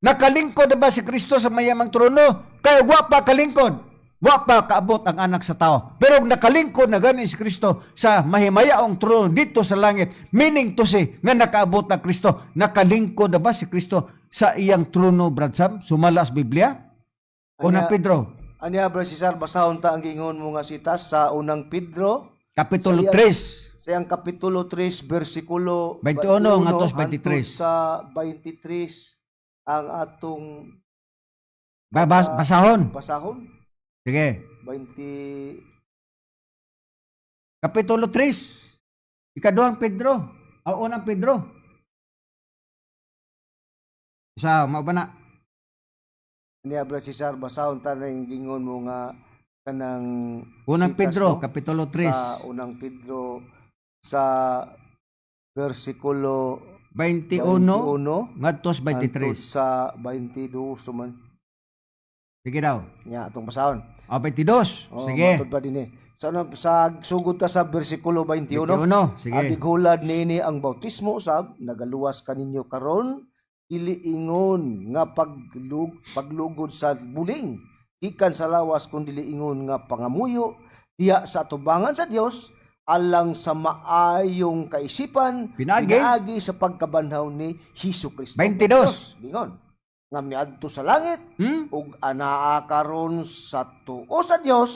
nakalingkod na ba si Kristo sa mayamang trono? Kaya wa pa kalingkod. Wa pa kaabot ang anak sa tao. Pero nakalingkod na gani si Kristo sa mahimayaong trono dito sa langit, meaning to say, nga nakaabot na Kristo. Nakalingkod na ba si Kristo sa iyang trono, Brad Sam? Sumala sa Biblia? Unang Pedro, Anya, Brad Cesar, basahon ta ang giingon mo nga sitas sa unang Pedro, Kapitulo 3. Sa iyang kapitulo 3 bersikulo 21 ngadto sa 23. hangtod sa 23 ang atong Basahon. basahon. Sige. 20. Kapitulo 3. Ikaduhang Pedro. O unang Pedro. Isa, mao ba na? Niya, Brad Cesar, basahon ta ning gingon mo nga kanang Unang sitas, Pedro, no? Kapitulo 3. Sa unang Pedro sa bersikulo 21 21 ngadto sa hangtod 23. sa 22 man. Sige daw. Nya atong basahon. O, 22. Oh, Sige. Matud pa din eh. Sa sugod ta sa bersikulo 21. 21. Sige. Agig hulad niini ang bautismo usab nagaluwas kaninyo karon, dili ingon nga paglugod sa buling gikan sa lawas, kun dili ingon nga pangamuyo diha sa atubangan sa Dios alang sa maayong kaisipan Pinaagi. pinaagi sa pagkabanhaw ni Hesus Kristo. 22. Dios, Dingon nga miadto sa langit ug anaa karon sa tuo sa Dios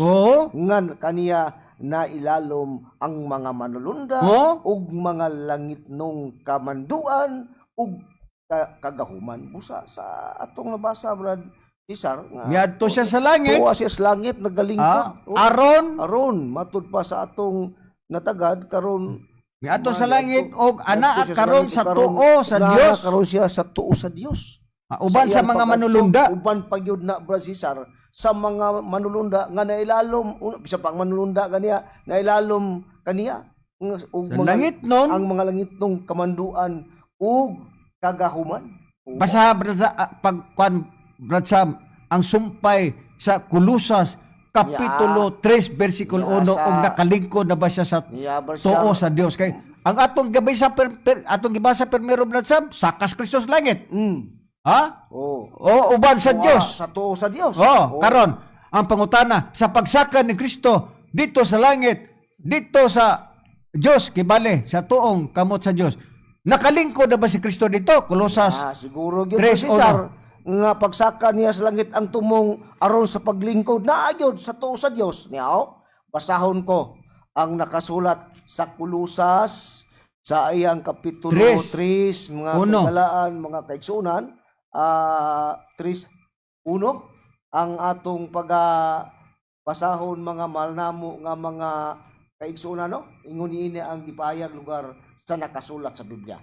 nga kaniya nailalom ang mga manulunda ug mga langitnong kamanduan ug kagahuman. Busa sa atong nabasa, Brad Cesar, nga Miadto siya sa langit. Tuwa siya sa langit, nagalingkod. Ah, aron Aron matud pa sa atong natagad karon. Miadto sa langit og anaa Miadto siya sa karon langit sa ug tuo sa naa Dios. Karon siya sa tuo sa Dios. Ah, uban sa iyang mga pag-adto, manulunda. Uban pa gyud na, Brad Cesar, sa mga manulunda nga nailalom bisa pa ang manulunda kaniya nailalom kaniya ug Sa langit nun. Ang mga langit nung kamanduan ug kagahuman. Basa, Brad, pag kwan, Brad Sam, ang sumpay sa Kulusas kapitulo 3 versikulo 1 og nakalingkod na ba siya sa Yeah, Brad tuo Cesar. sa Dios? Kay ang atong gabay sa atong gibasa permero, Brad Sam, sakas Kristo sa langit. Ha? Oh. O uban sa Tuwa, Dios. Sa tuo sa Dios. Oh, karon ang pangutana sa pagsaka ni Kristo dito sa langit, dito sa Dios, kibale sa tuong kamot sa Dios. Nakalingkod na ba si Kristo dito? Kolosas Ah, siguro gyud, 3:1. Cesar, nga pagsaka niya sa langit ang tumong aron sa paglingkod naa gyud sa tuo sa Dios niya. Oh. Basahon ko ang nakasulat sa Kulusas sa iyang kapitulo 3, 3, mga 1. kagalaan, mga kaigsunan, 3:1 ang atong paga basahon, mga mahal namo nga mga kaigsunan, no? Ingon niini ang gipahayag lugar sa nakasulat sa Biblia: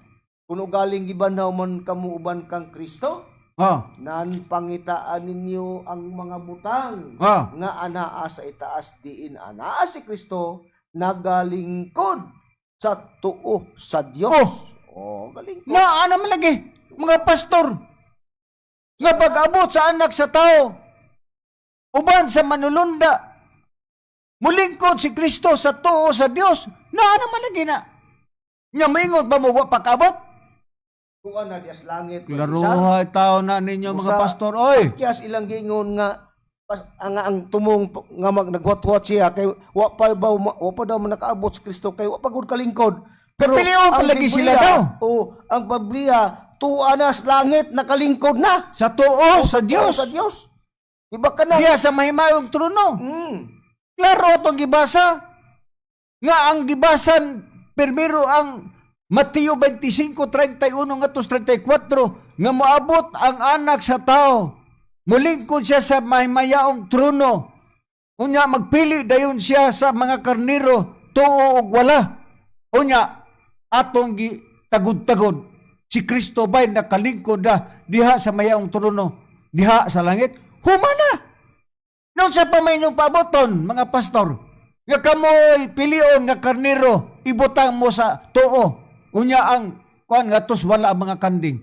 "Kuno galing gibanhaw man kamo uban kang Kristo, nan pangitaan ninyo ang mga butang nga anaa sa itaas, diin anaa si Kristo nagalingkod sa tuo sa Dios." Oh. Oh, galingkod. Na ano man lagi mga pastor nga pag-abot sa anak sa tao uban sa manulunda, mulingkod si Kristo sa tuo sa Dios. Na ano man lagi na nga moingon ba mo wa pag-abot? Kuan na dias langit. Klaruhay tao na ninyo, mga pastor, oy. Kiyas ilang giingon nga ang tumong nga naghuwat-huwat siya kay wa pa daw man nakaabot si Kristo kay wa pa gud kalingkod. Pero Pilion ang palagi sila Biblia, daw. Oh, ang Biblia, tuwa na sa langit nakalingkod na Sa tuo sa Dios. Sa Dios. Iba ka na. Diya sa mahimayong trono. Klaro atong gibasa. Nga ang gibasan primero ang Mateo 25:31 ngadto 34 nga moabot ang anak sa tao. Mulingkod siya sa mahimayaong trono. Unya magpili dayon siya sa mga karniro, tuo og wala. Unya atong gi tagud-tagod si Kristo bay nakalingkod na diha sa mayaong trono, diha sa langit. Humana! Noon sa pa may inyong paboton, mga pastor, nga kamoy pilion nga karnero, ibutang mo sa tuo. Unya ang kuan nga tos wala ang mga kanding.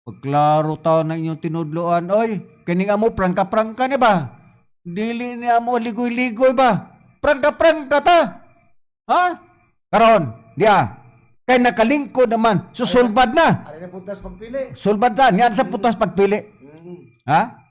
Pagklaro tao na inyong tinudloan, oy, kining amo prangka-prangka ni ba? Dili ni amo ligoy-ligoy ba? Prangka-prangka ta. Ha? Karon, diya. Kay nakalingkod naman, susulbad na. Ari na puntas pagpili. Sulbad na, niyan sa putas pagpili. Ha?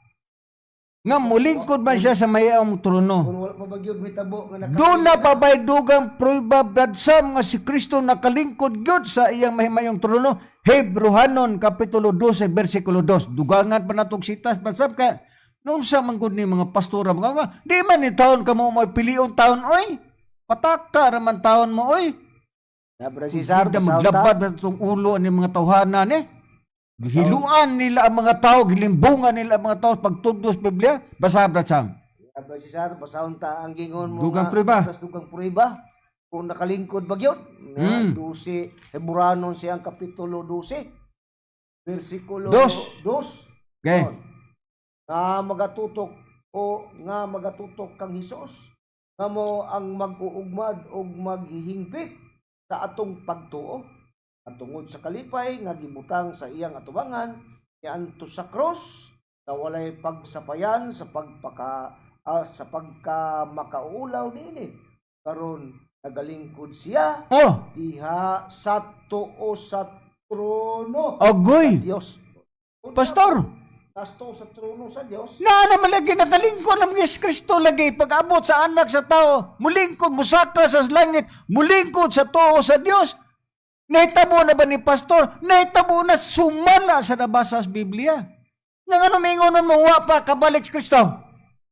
Nga mulingkod man siya sa mayaong trono. Kung wala pa ba gyud mitabo nga Doon na pabay dugang pruiba, Brad Sam, nga si Kristo nakalingkod gyud sa iyang mahimayong trono. Hebrehanon kapitulo 12 versikulo 2. Dugangan pa natong sitas, Brad Sam, kay noon sa manggod ni mga pastora mga nga di man ni taon kamo mo pilion taon oy. Pataka raman taon mo oy. Na Brad Cesar, Hindi basahon ta. maglabad na itong ulo ni mga tawhana ni. Gihiluan nila ang mga tao, gilimbungan nila ang mga tao pagtudlo sa Biblia. Basa, Brad Sam. Na Brad Cesar, basahon ta ang gingon mo Dugang nga prueba. putas dugang prueba. Kung nakalingkod ba gyud? Nga 12 Hebranon siyang kapitulo 12 versikulo 2. 2. Okay. Nga magatutok o nga magatutok kang Hesus nga mo ang mag-uugmad og maghihingpit sa atong pagtuo at tungod sa kalipay nga gibutang sa iyang atubangan niadto sa cross na walay pagsapayan sa pagka makaulaw niini, karon nagalingkod siya diha sa tuo sa trono Agoy. sa Dios. Pastor, Tasto sa trono sa Dios. Na naman lagi nakalingkod ng Yesu Kristo lagi pag-abot sa anak sa tao, mulingkod musaka sa langit, mulingkod sa tuo sa Dios. Nahitabo na ba ni pastor? Nahitabo na sumala sa nabasa sa Biblia. Nga ano mingonon mo, wa pa kabalik si Kristo.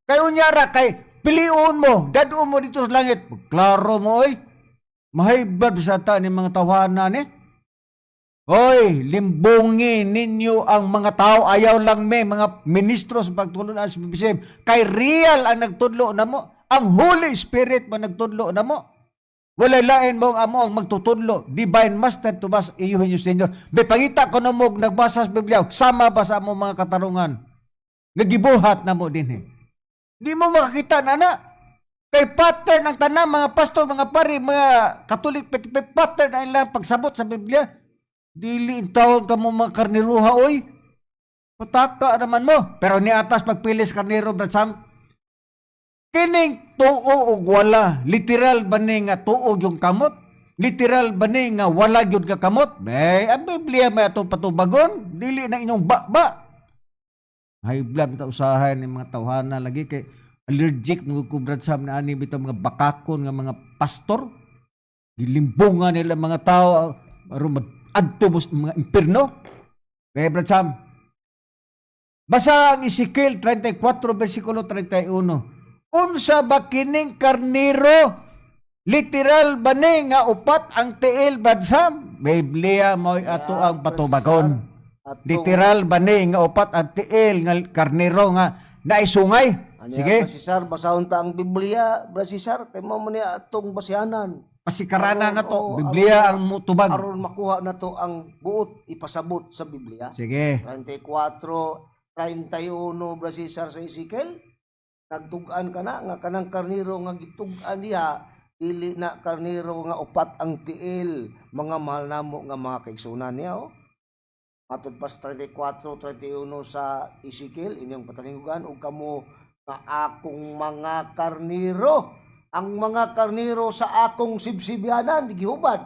Kay unyara, kay piliun mo, daduon mo dito sa langit. Klaro mo, oy. Mahibad sa ta ni mga tawanan eh. Hoy, limbungi ninyo ang mga tao. Ayaw lang may mga ministro sa pagtulon sa BBCM. Kay real ang nagtudlo na mo. Ang Holy Spirit mo nagtudlo na mo. Walay lain mo ang amo ang magtutudlo. Divine Master Tomas Eugenio Senior. Be pangita ko na mo og nagbasa sa Biblia, sama ba sa amo mga katarungan? Nagibuhat na mo dinhi. Di mo makakita na na. Kay pattern ang tanan mga pastor, mga pari, mga Katolik, pattern ang ilang pagsabot sa Biblia. Dili taon ka mo mga karniruha, oy. Pataka naman mo. Pero ni atas pagpilis karniro, Brad Sam, kining tuo og wala, literal ba ni nga tuo yung kamot? Literal ba ni nga wala gyud ka kamot? Eh, ang Biblia may atong patubagon, dili na inyong ba-ba. High blood ta usahay ni mga tawhana lagi kay allergic mo ko, Brad Sam, na ani bitaw mga bakakon nga mga pastor. Gilimbungan nila mga tao aron mag-adto mo sa mga impierno. Kaya, Brad Sam, basa ang Ezekiel 34 versikulo 31. Unsa ba kining karniro? Literal ba ni nga upat ang tiil, Brad Sam? Biblia mo'y ato ang patubagon. Literal ba ni nga upat ang tiil nga karniro nga naisungay? Ano Sige, Brad Cesar, basahon ta ang Biblia, Brad Cesar, kay mao man niya atong basihanan. Pasikarana na to. Oo, Biblia ang mutubag. Aron makuha na to ang buot ipasabot sa Biblia. Sige. 34, 31, Brad Cesar, sa Ezekiel. Nagtug-an ka na nga kanang karniro nga gitug-an diha dili na karniro nga upat ang tiil, mga mahal namo nga mga kaigsunan niya, oh. Matod pa sa 34, 31 sa Ezekiel, inyong patalinghugan ug kamo nga akong mga karniro. Ang mga karniro sa akong sibsibyanan, gihubad.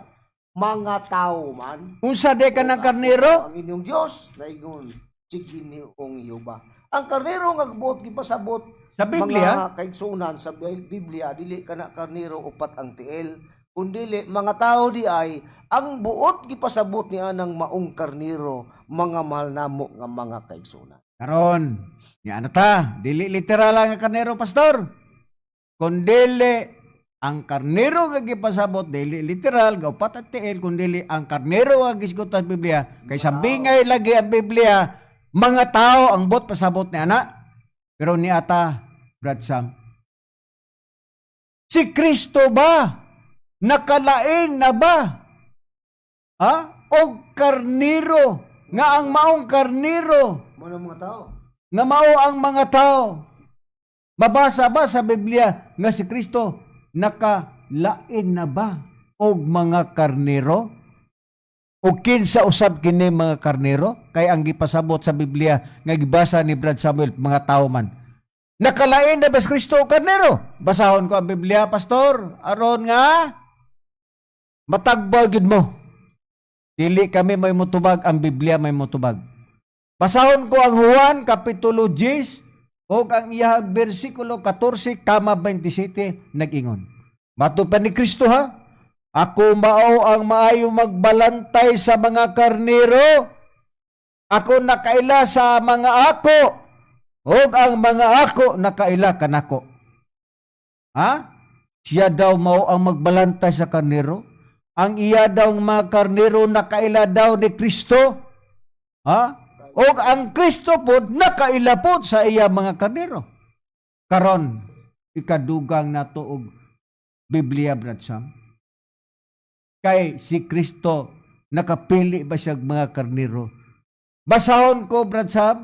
Mga tao man. Unsa de ka ng karniro? Ang inyong Diyos, naigon, si Ginoong Jehova. Ang karniro nga buot gipasabot Sa Biblia? mga kaigsunan sa Biblia, dili kana karniro upat ang tiil, kundili mga tao di ay ang buot gipasabot ni anang maong karniro, mga mahal namo nga mga kaigsunan. Karon, ni ano ta, dili literal ang karnero, pastor. Kundili ang karnero nga gipasabot dili literal ga upat at tiil, kundili ang karnero nga gisgot sa Biblia kay sa bingay lagi ang Biblia, mga tao ang bot pasabot ni ana. Pero ni ata, Brad Sam, si Kristo ba nakalain na ba, ha, og karniro nga ang maong karniro Mo na mga tao. nga mao ang mga tao? Mabasa ba sa Biblia nga si Kristo nakalain na ba og mga karnero? O kinsa usab kini mga karnero? Kay ang gipasabot sa Biblia nga gibasa ni Brad Samuel, mga tao man. Nakalain na ba si Kristo og karnero? Basahon ko ang Biblia, pastor, aron nga matagbaw gyud mo. Dili kami may mutubag, ang Biblia may mutubag. Basahon ko ang Juan Kapitulo 10 o ang iyang bersikulo 14 kama 27, nag-ingon. Matud pa ni Kristo ha, "Ako mao ang maayo magbalantay sa mga karnero. Ako nakaila sa mga ako ug ang mga ako nakaila kanako." Ha? Siya daw mao ang magbalantay sa karnero. Ang iya daw mga karnero nakaila daw ni Kristo. Ha? O ang Kristo pod nakaila pod sa iya mga karnero. Karon, ikadugang nato og Biblia, Brad Sam. Kay si Kristo nakapili ba siya og mga karnero? Basahon ko, Brad Sam,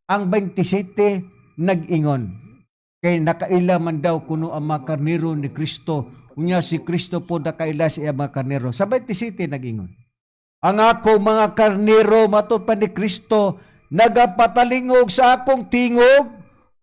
ang 27, nag-ingon. Kay nakaila man daw kuno ang mga karnero ni Kristo. Unya si Kristo po nakaila sa iya mga karnero. Sa 27 nag-ingon. "Ang ako mga karnero," matud pa ni Kristo, "nagapatalingog sa akong tingog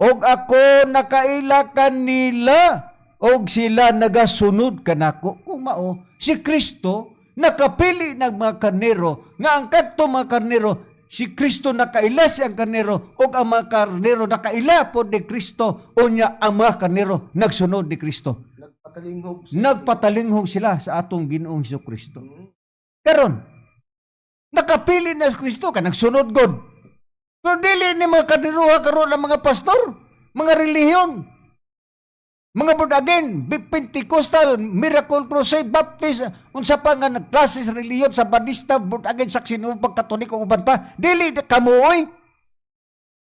ug ako nakaila kanila og sila nagasunod kanako." Kung mao, si Kristo nakapili ng mga karnero nga ang kadto mga karnero, si Kristo nakaila sa ang karnero ug ang mga karnero nakaila pod ni Kristo, unya ang mga karnero nagsunod ni Kristo. Nagpatalinghog sa Nagpatalinghog sila sa atong Ginoong Hesus Kristo. Karon, nakapili na si Kristo ka nagsunod god. Pero dili ni mga karniruha karon ang mga pastor, mga relihiyon, mga born again, Pentecostal, Miracle Crusade, Baptist, unsa pa nga nagklase sa relihiyon, sa Badista, born again, Saksi Upag, Katoliko, uban pa. Dili kamo oy.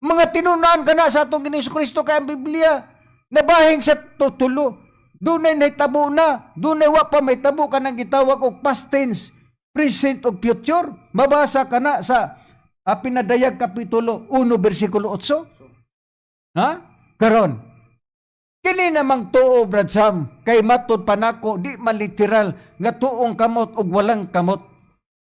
Mga tinunaan ka na sa atong Ginoong Kristo kay ang Biblia nabahin sa tutulo. Dunay nahitabo na, dunay wa pa mahitabo, kanang gitawag og past tense, present ug future. Mabasa ka na sa Pinadayag kapitulo 1 bersikulo 8. Ha? Karon, kini namang tuo, Brad Sam, kay matud pa nako di man literal nga tuong kamot ug walang kamot.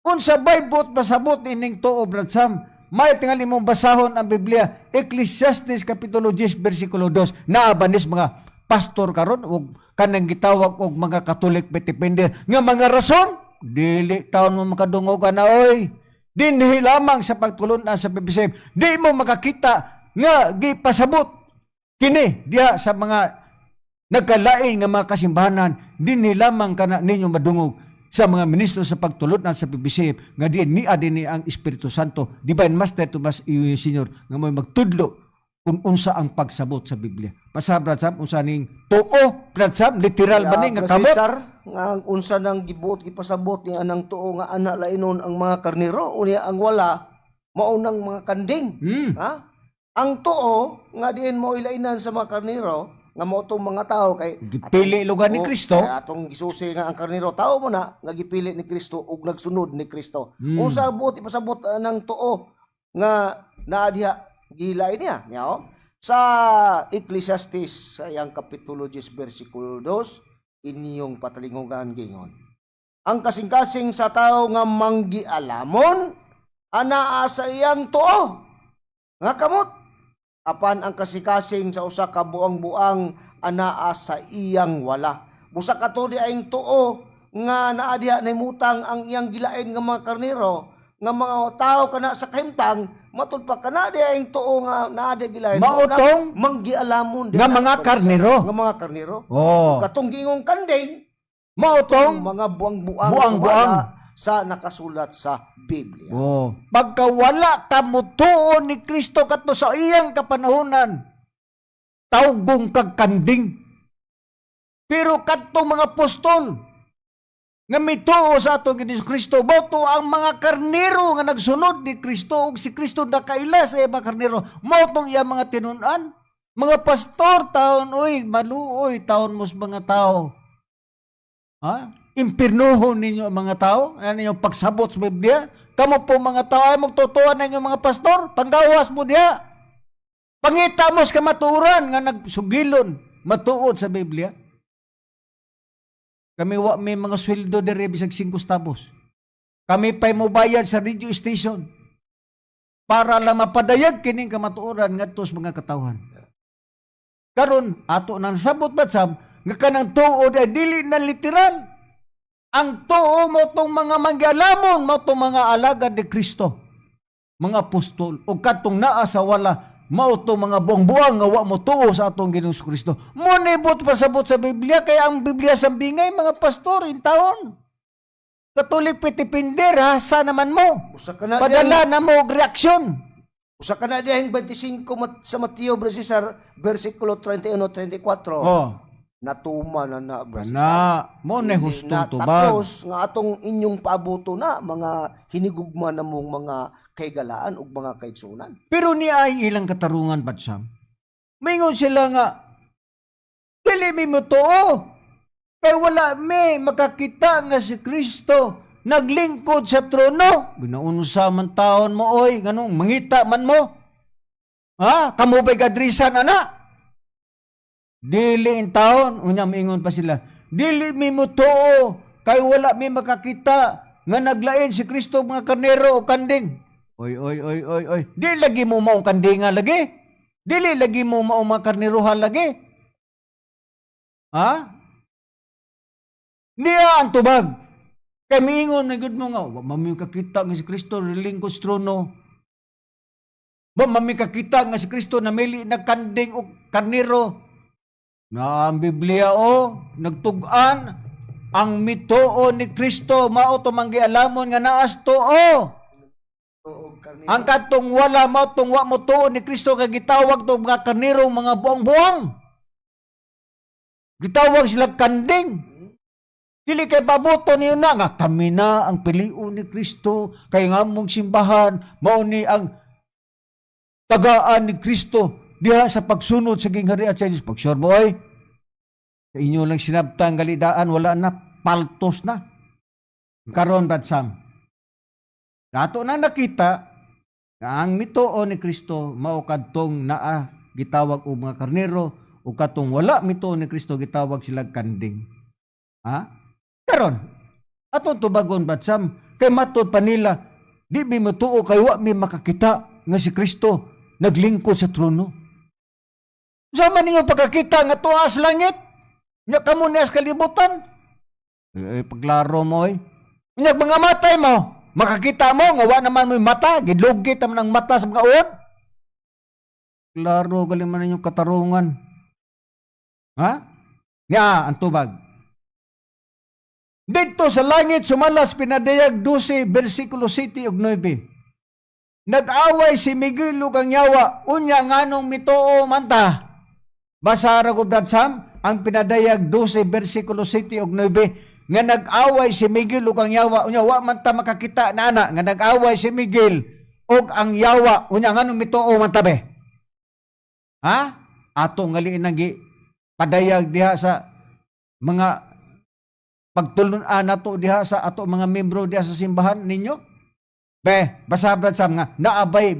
Unsa bay buot pasabot ining tuo, Brad Sam? May tingali mong basahon ang Biblia, Ecclesiastes kapitulo 10 bersikulo 2. Naa ba nis mga pastor karon ug kanang gitawag og mga Catholic defender nga mga rason? Dili taon mo makadungog ana oy. Dinhi lamang sa pagtulun-an sa PBCM, di mo makakita nga gipasabot kini diha sa mga nagkalain nga mga kasimbahanan. Dinhi lamang kana ninyo madungog sa mga ministro sa pagtulun-an sa PBCM nga diin niya dinhi ang Espiritu Santo, Divine Master Tomas E. Senior, nga mo'y magtudlo kung unsa ang pagsabot sa Biblia. Basa, Brad Sam, unsa ning tuo, Brad Sam, literal ba ni nga Brad kamot? Cesar, nga ang unsa nang gibuot gipasabot ni anang tuo nga ana lainon ang mga karnero, unya ang wala mao nang mga kanding. Ha? Ang tuo nga diin mo ilainan sa mga karnero nga mao tong mga tao kay Gipili lugar ni Oh, Kristo. kaya atong gisusi nga ang karnero tao mo na nga gipili ni Kristo ug nagsunod ni Kristo. Unsa buot ipasabot ng tuo nga naa diha gihilain niya niya oh? Sa Ecclesiastes sa iyang kapitulo 10 bersikulo 2, inyong patalingugan gingon. Ang kasing-kasing sa tao nga manggialamon anaa sa iyang tuo nga kamot, apan ang kasikasing sa usa ka buang-buang anaa sa iyang wala. Busa kato di aing tuo nga naa diha nahimutang ang iyang gilain nga mga karnero nga mga tao kana sa kahimtang, matud pa kana di aing tuo nga naa diha gilain. Mao na tong manggialamon nga mga karnero. Nga mga karnero. Katong gingong kanding Mao tong mga buang-buang buang-buang. sa wala sa nakasulat sa Biblia. Oh. Pagka wala ka mutuo ni Kristo kadto sa iyang kapanahonan, tawgong kag kanding. Pero kadtong mga apostol nga mituo sa atong Ginoong Kristo, mao to ang mga karnero nga nagsunod ni Kristo ug si Kristo nakaila sa iyang mga karnero, mao tong iyang mga tinun-an. Mga pastor taon oy, maluoy taon mo sa mga tao. Ha? Impirnuhon ninyo ang mga tao, ano yung pagsabot sa Biblia? Kamo po mga tao ay magtutuan ninyo mga pastor, panggawas mo diha. Pangita mo sa kamatuoran nga nagsugilon matuod sa Biblia. Kami wa may mga sweldo dire bisag 5 centavos. Kami pa'y mobayad sa radio station para lang mapadayag kining kamatuoran ngadto sa mga katawhan. Karon ato nang sabot ba sab nga kanang tuod ay dili na literal. Ang tuo mao tong mga manggialamon, mao tong mga alagad ni Kristo, mga apostol, o katong naa sa wala, mao tong mga buang-buang nga wa mo tuo sa atong Ginoong Kristo. Mo nibot pasabot sa Biblia, kaya ang Biblia sa bingay mga pastor in taon. Katolik petipinder ha, sa naman mo. Usa ka na Padala na mo og reaksyon. Usa ka na dihang 25 sa Mateo, Brother Cesar, versikulo 31-34. Natuma na na, Brother Cesar. Na, mo na Hindi hustong na tubag. Tapos nga atong inyong paabuto na mga hinigugma na mong mga kaigalaan ug mga kaigsunan. Pero ni ay ilang katarungan ba't Sam? Mingon sila nga, dili mi mo tuo. Kay wala mi makakita nga si Kristo naglingkod sa trono. Binaunsa man taon mo oy, ganong mangita man mo. Ha? Kamo ba'y gadrisan ana? Dili in taon, unya mingon pa sila. Dili mi mo tuo kay wala mi makakita nga naglain si Kristo mga karnero o kanding. Oy oy oy oy oy. Di lagi mo maong kandinga lagi. Dili lagi mo maong mga karnerohan lagi. Ha? Niya ang tubag. Kay miingon na gud mo nga, wa man mi kakita nga si Kristo nilingkod sa trono. Wa man mi kakita nga si Kristo namili nagkanding og karnero. Na ang Biblia o nagtug-an ang mituo ni Kristo mao to manggialamon nga naas tuo. Ang kadtong wala mao tong wa mo tuo ni Kristo kay gitawag to mga karnero, mga buang-buang. Gitawag sila kanding. Dili kay pabuto niyo na nga kami na ang piliun ni Kristo kay nga among simbahan mao ni ang tagaan ni Kristo diha sa pagsunod sa gingharian sa Dios. Pag sure mo ay Sa inyo lang sinabtang galidaan, wala na, paltos na. Karon, Brad Sam, dato na nakita nga ang mituo ni Kristo mao kadtong naa gitawag og mga karnero o katong wala mituo ni Kristo gitawag sila kanding. Ha? Karon, atong tubagon, Brad Sam, kay matod pa nila, di mi motuo kay wa mi makakita nga si Kristo naglingkod sa trono. Sa man ninyo pagkakita nga tuwa sa langit, nya kamo niya sa kalibutan. Eh, paglaro mo eh. Unya mga matay mo, makakita mo nga wa naman mo'y mata, gilugit naman ang mata sa mga uod. Klaro galing man ninyong katarungan. Ha? Nga ang tubag. Dito sa langit sumalas Pinadayag 12 versikulo 7 ug 9. Nag-away si Miguel ug ang yawa, unya nganong mituo man ta? Basa ra ko, Brad Sam, ang Pinadayag 12 versikulo 7 ug 9 nga nag-away si Miguel ug ang yawa, unya wa man ta makakita na ana nga nag-away si Miguel ug ang yawa, unya nganong mituo man ta be? Ha? Ato nga liin nang padayag diha sa mga pagtulun-an nato diha sa ato mga membro diha sa simbahan ninyo. Be, basa, Brad Sam, nga naabay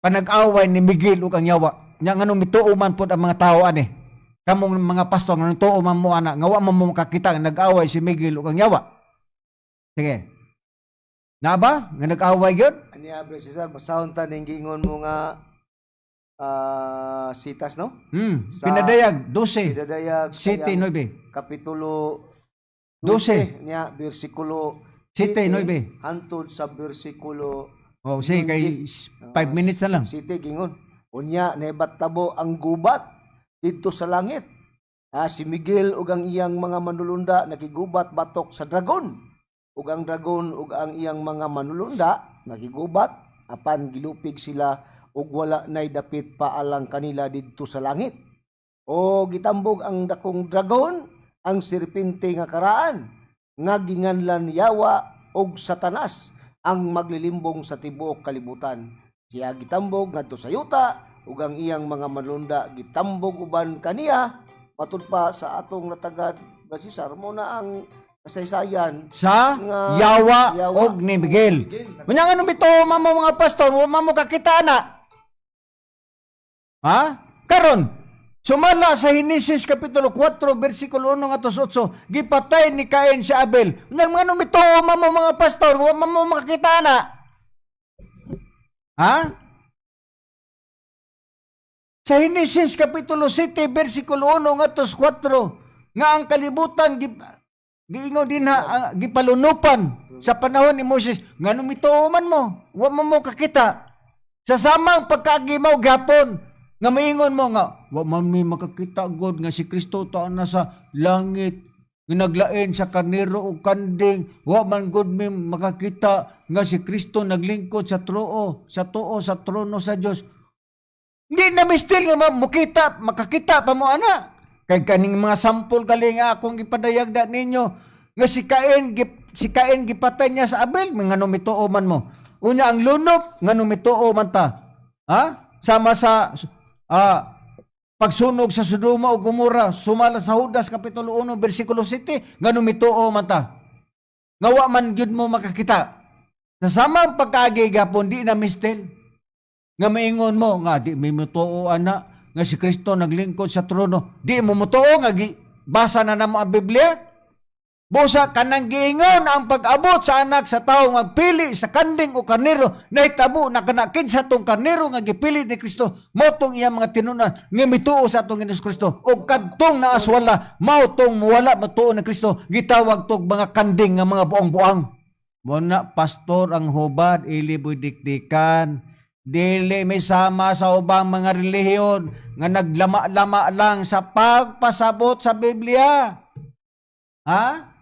panag-away ni Miguel ug ang yawa. Nya nganong mituo man pod ang mga tao ani? Kamong mga pastor, nganong tuo man mo ana nga wa man mo makakita nga nag-away si Miguel ug ang yawa? Sige. Na ba nga nag-away gyud? Ani Brad Cesar, basahon ta ning giingon mo nga sitas, no? Pinadayag 12 Pinadayag 7 kayang 9. Kapitulo 12. 12 niya bersikulo 7, 9. hantod sa bersikulo Oh, sige, kay 5 minutes na lang. City gingon. Unya tabo ang gubat didto sa langit. Si Miguel ug ang iyang mga manulunda nakigubat batok sa dragon. Ug ang dragon ug ang iyang mga manulunda nakigubat apan gilupig sila ug wala nay dapit paalang kanila didto sa langit. O gitambog ang dakong dragon, ang serpente nga karaan, nga ginganlan Yawa og Satanas, ang maglilimbong sa tibuok kalibutan. Siya gitambog ngadto sa yuta ug ang iyang mga manlunda gitambog uban kaniya. Matud pa sa atong natagad, Cesar, mo na ang kasaysayan sa nga yawa, yawa og ni Miguel. Miguel. Unya nga mituo man mo mga pastor, wa man mo kakita na. Ha? Karon, sumala sa Henesis kapitulo 4 versikulo 1 ngadto sa 8, gipatay ni Cain si Abel. Unya nga mituo man mo mga pastor, wa man mo makakita na. Ha? Sa Henesis kapitulo 7 versikulo 1 ngadto sa 4 nga ang kalibutan giingon din ha, gipalunupan sa panahon ni Moses, nganong mituo man mo, wa man mo kakita sa samang pagkaagimaw gapon nga maingon mo nga wa man mi makakita god nga si Kristo taan na sa langit nga naglain sa karnero o kanding, wa man gud mi makakita nga si Kristo naglingkod sa tuo sa trono sa Dios. Hindi na mistil nga mukita, makakita pa mo ana. Kay kaning mga sampol gali nga akong gipadayag da ninyo nga si Cain gipatay niya sa Abel, nga mituo man mo? Unya ang lunok, nga mituo man ta? Ha? Sama sa pagsunog sa Sodoma ug Gomora, sumala sa Judas kapitulo 1 bersikulo 7, nga mituo man ta? Nga wa man gyud mo makakita. Sa samang pagkaagi gapon, di na mistil nga maingon mo nga di mi mutuo ana nga si Kristo naglingkod sa trono. Di mo mutuo nga basa na namo ang Biblia? Busa kanang giingon ang pag-abot sa Anak sa Tao nga pili sa kanding o karnero, nahitabo na kana kinsa tong karnero nga gipili ni Kristo, mao tong iyang mga tinunan nga mituo sa atong Hesus Kristo, ug kadtong naaswala mao tong muwala matuo ni Kristo, gitawag tog mga kanding nga mga buang-buang. Mo na, pastor, ang hubad iliboy dikdikan. Dili may sama sa ubang mga relihiyon nga naglama-lama lang sa pagpasabot sa Biblia. Ha?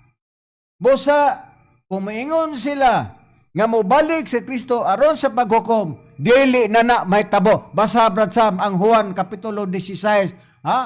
Busa, kung maingon sila nga mobalik si Kristo aron sa paghukom, dili na na mahitabo. Basa, Brad Sam, ang Juan Kapitulo 16, ha?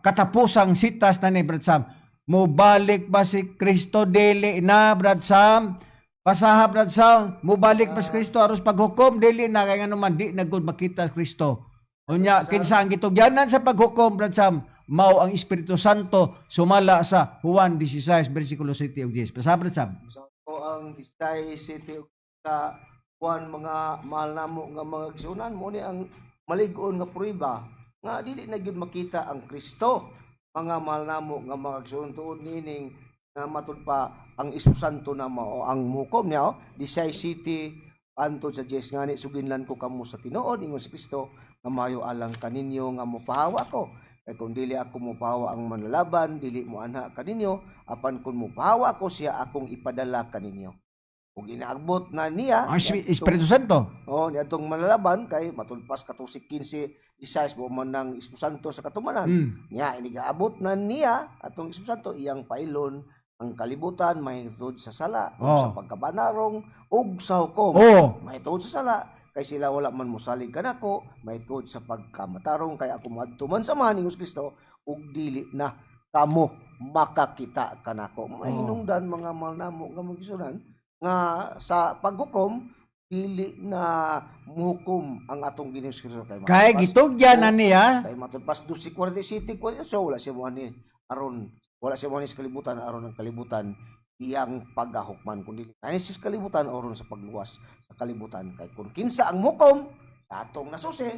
Katapusang sitas na ni Brad Sam. Mobalik ba si Kristo? Dili na, Brad Sam. Basaha, Brad Sam. Mobalik ba si Kristo aron sa paghukom? Dili na, kay nga naman di na gud makita si Kristo. Unya, kinsa ang gitugyanan sa paghukom, Brad Sam? mao ang Espiritu Santo sumala sa Juan 16 versikulo 7 ug 10. Basa, Brad Sab. So ang Disay City sa kuan, mga mahal namo nga mga igsuonan, mo ni ang malig-on nga prueba nga dili na gyud makita ang Kristo, mga mahal namo nga mga igsuon, tuod niining nga matud pa ang Espiritu Santo na mao ang muhukom niya, oh. Disay City antod sa Diyos, ngani suginlan ko kamo sa tinuod, ingon si Kristo, nga maayo alang kaninyo nga mopahawa ko, kay kung dili ako mopahawa ang manlalaban dili mo anha kaninyo, apan kung mopahawa ako, siya akong ipadala kaninyo. Ug inaabot na niya Ang Espiritu Santo. Oh, niadtong manlalaban, kay matulpas 14, 15, 16 mo man ng Espiritu Santo sa katumanan. Niya inigaabot na niya atong Espiritu Santo, iyang pailon ang kalibutan mahitungod sa sala ug sa pagkabanarong ug sa hukom. Mahitungod sa sala kay sila wala man mosalig kanako, mahitungod sa pagkamatarong kay ako moadto man sa Amahan, ingon si Kristo, ug dili na kamo makakita kanako. Mahinungdan, mga mahal namo nga mga igsuonan, nga sa paghukom dili na muhukom ang atong Ginoong Kristo kay Kay matulpas- gitugyan na niya. Kay matulpas 12:47, so wala siya mo ani aron, wala siya mo ani sa kalibutan aron ang kalibutan iyang paghahukman, kundi ani sa kalibutan aron sa pagluwas sa kalibutan. Kay kung kinsa ang hukom sa atong nasusi,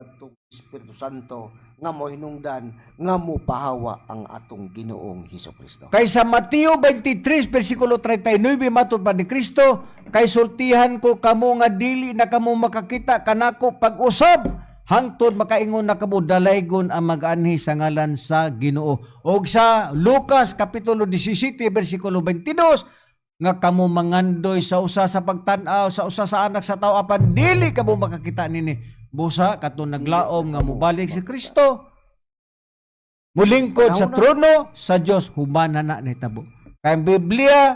atong Espiritu Santo nga mo hinungdan nga mo pahawa ang atong Ginoong Hesus Kristo. Kay sa Mateo 23 versikulo 39 matud pa ni Kristo, kay sultihan ko kamo nga dili na kamo makakita kanako pag-usab hangtod makaingon na kamo, "Dalaygon ang mag-anhi sa ngalan sa Ginoo." Og sa Lucas kapitulo 17 versikulo 22 nga kamo mangandoy sa usa sa pagtan-aw sa usa sa anak sa tao apan dili kamo makakita nini. Busa katong naglaom nga mobalik si Kristo, mulingkod sa Panahon na. trono sa Dios, human na na nahitabo. Kay ang Biblia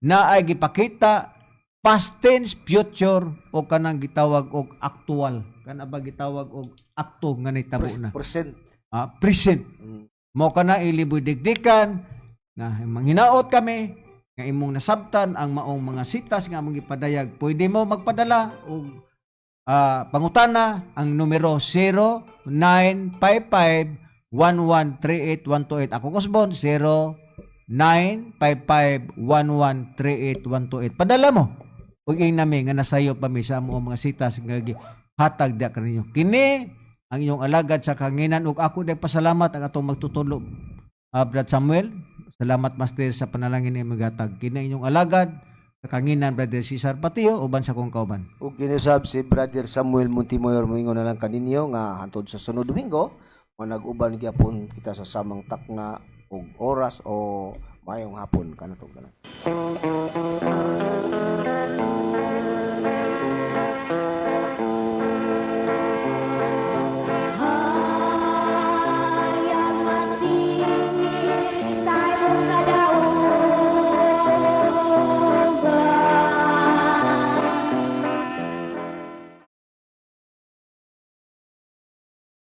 na ay gipakita past tense, future o kanang gitawag og actual. Kana ba gitawag og akto nga nahitabo na. Present. Ah, present. Mo kana iliboy digdikan nga manghinaot kami nga imong nasabtan ang maong mga sitas nga among gipadayag. Pwede mo magpadala og pangutana, ang numero 0955-1138128. Ako Cosbon, 0955-1138128. Padala mo. Ug ing nami nga nasayo pa mi sa among mga sitas nga gihatag diha kaninyo. Kini ang inyong alagad sa kanginan ug ako day pasalamat ang atong magtutudlo, Brad Samuel. Salamat, Master, sa panalangin ni magatag. Kini ang inyong alagad sa kanginan, Brother Cesar Patio, uban sa kong kauban. Ug kinusab si Brother Samuel Montemayor, moingon na lang kaninyo nga hantod sa sunod Domingo manag-uban gyapon kita sa samang takna ug oras o maayong hapon kanatong tanan.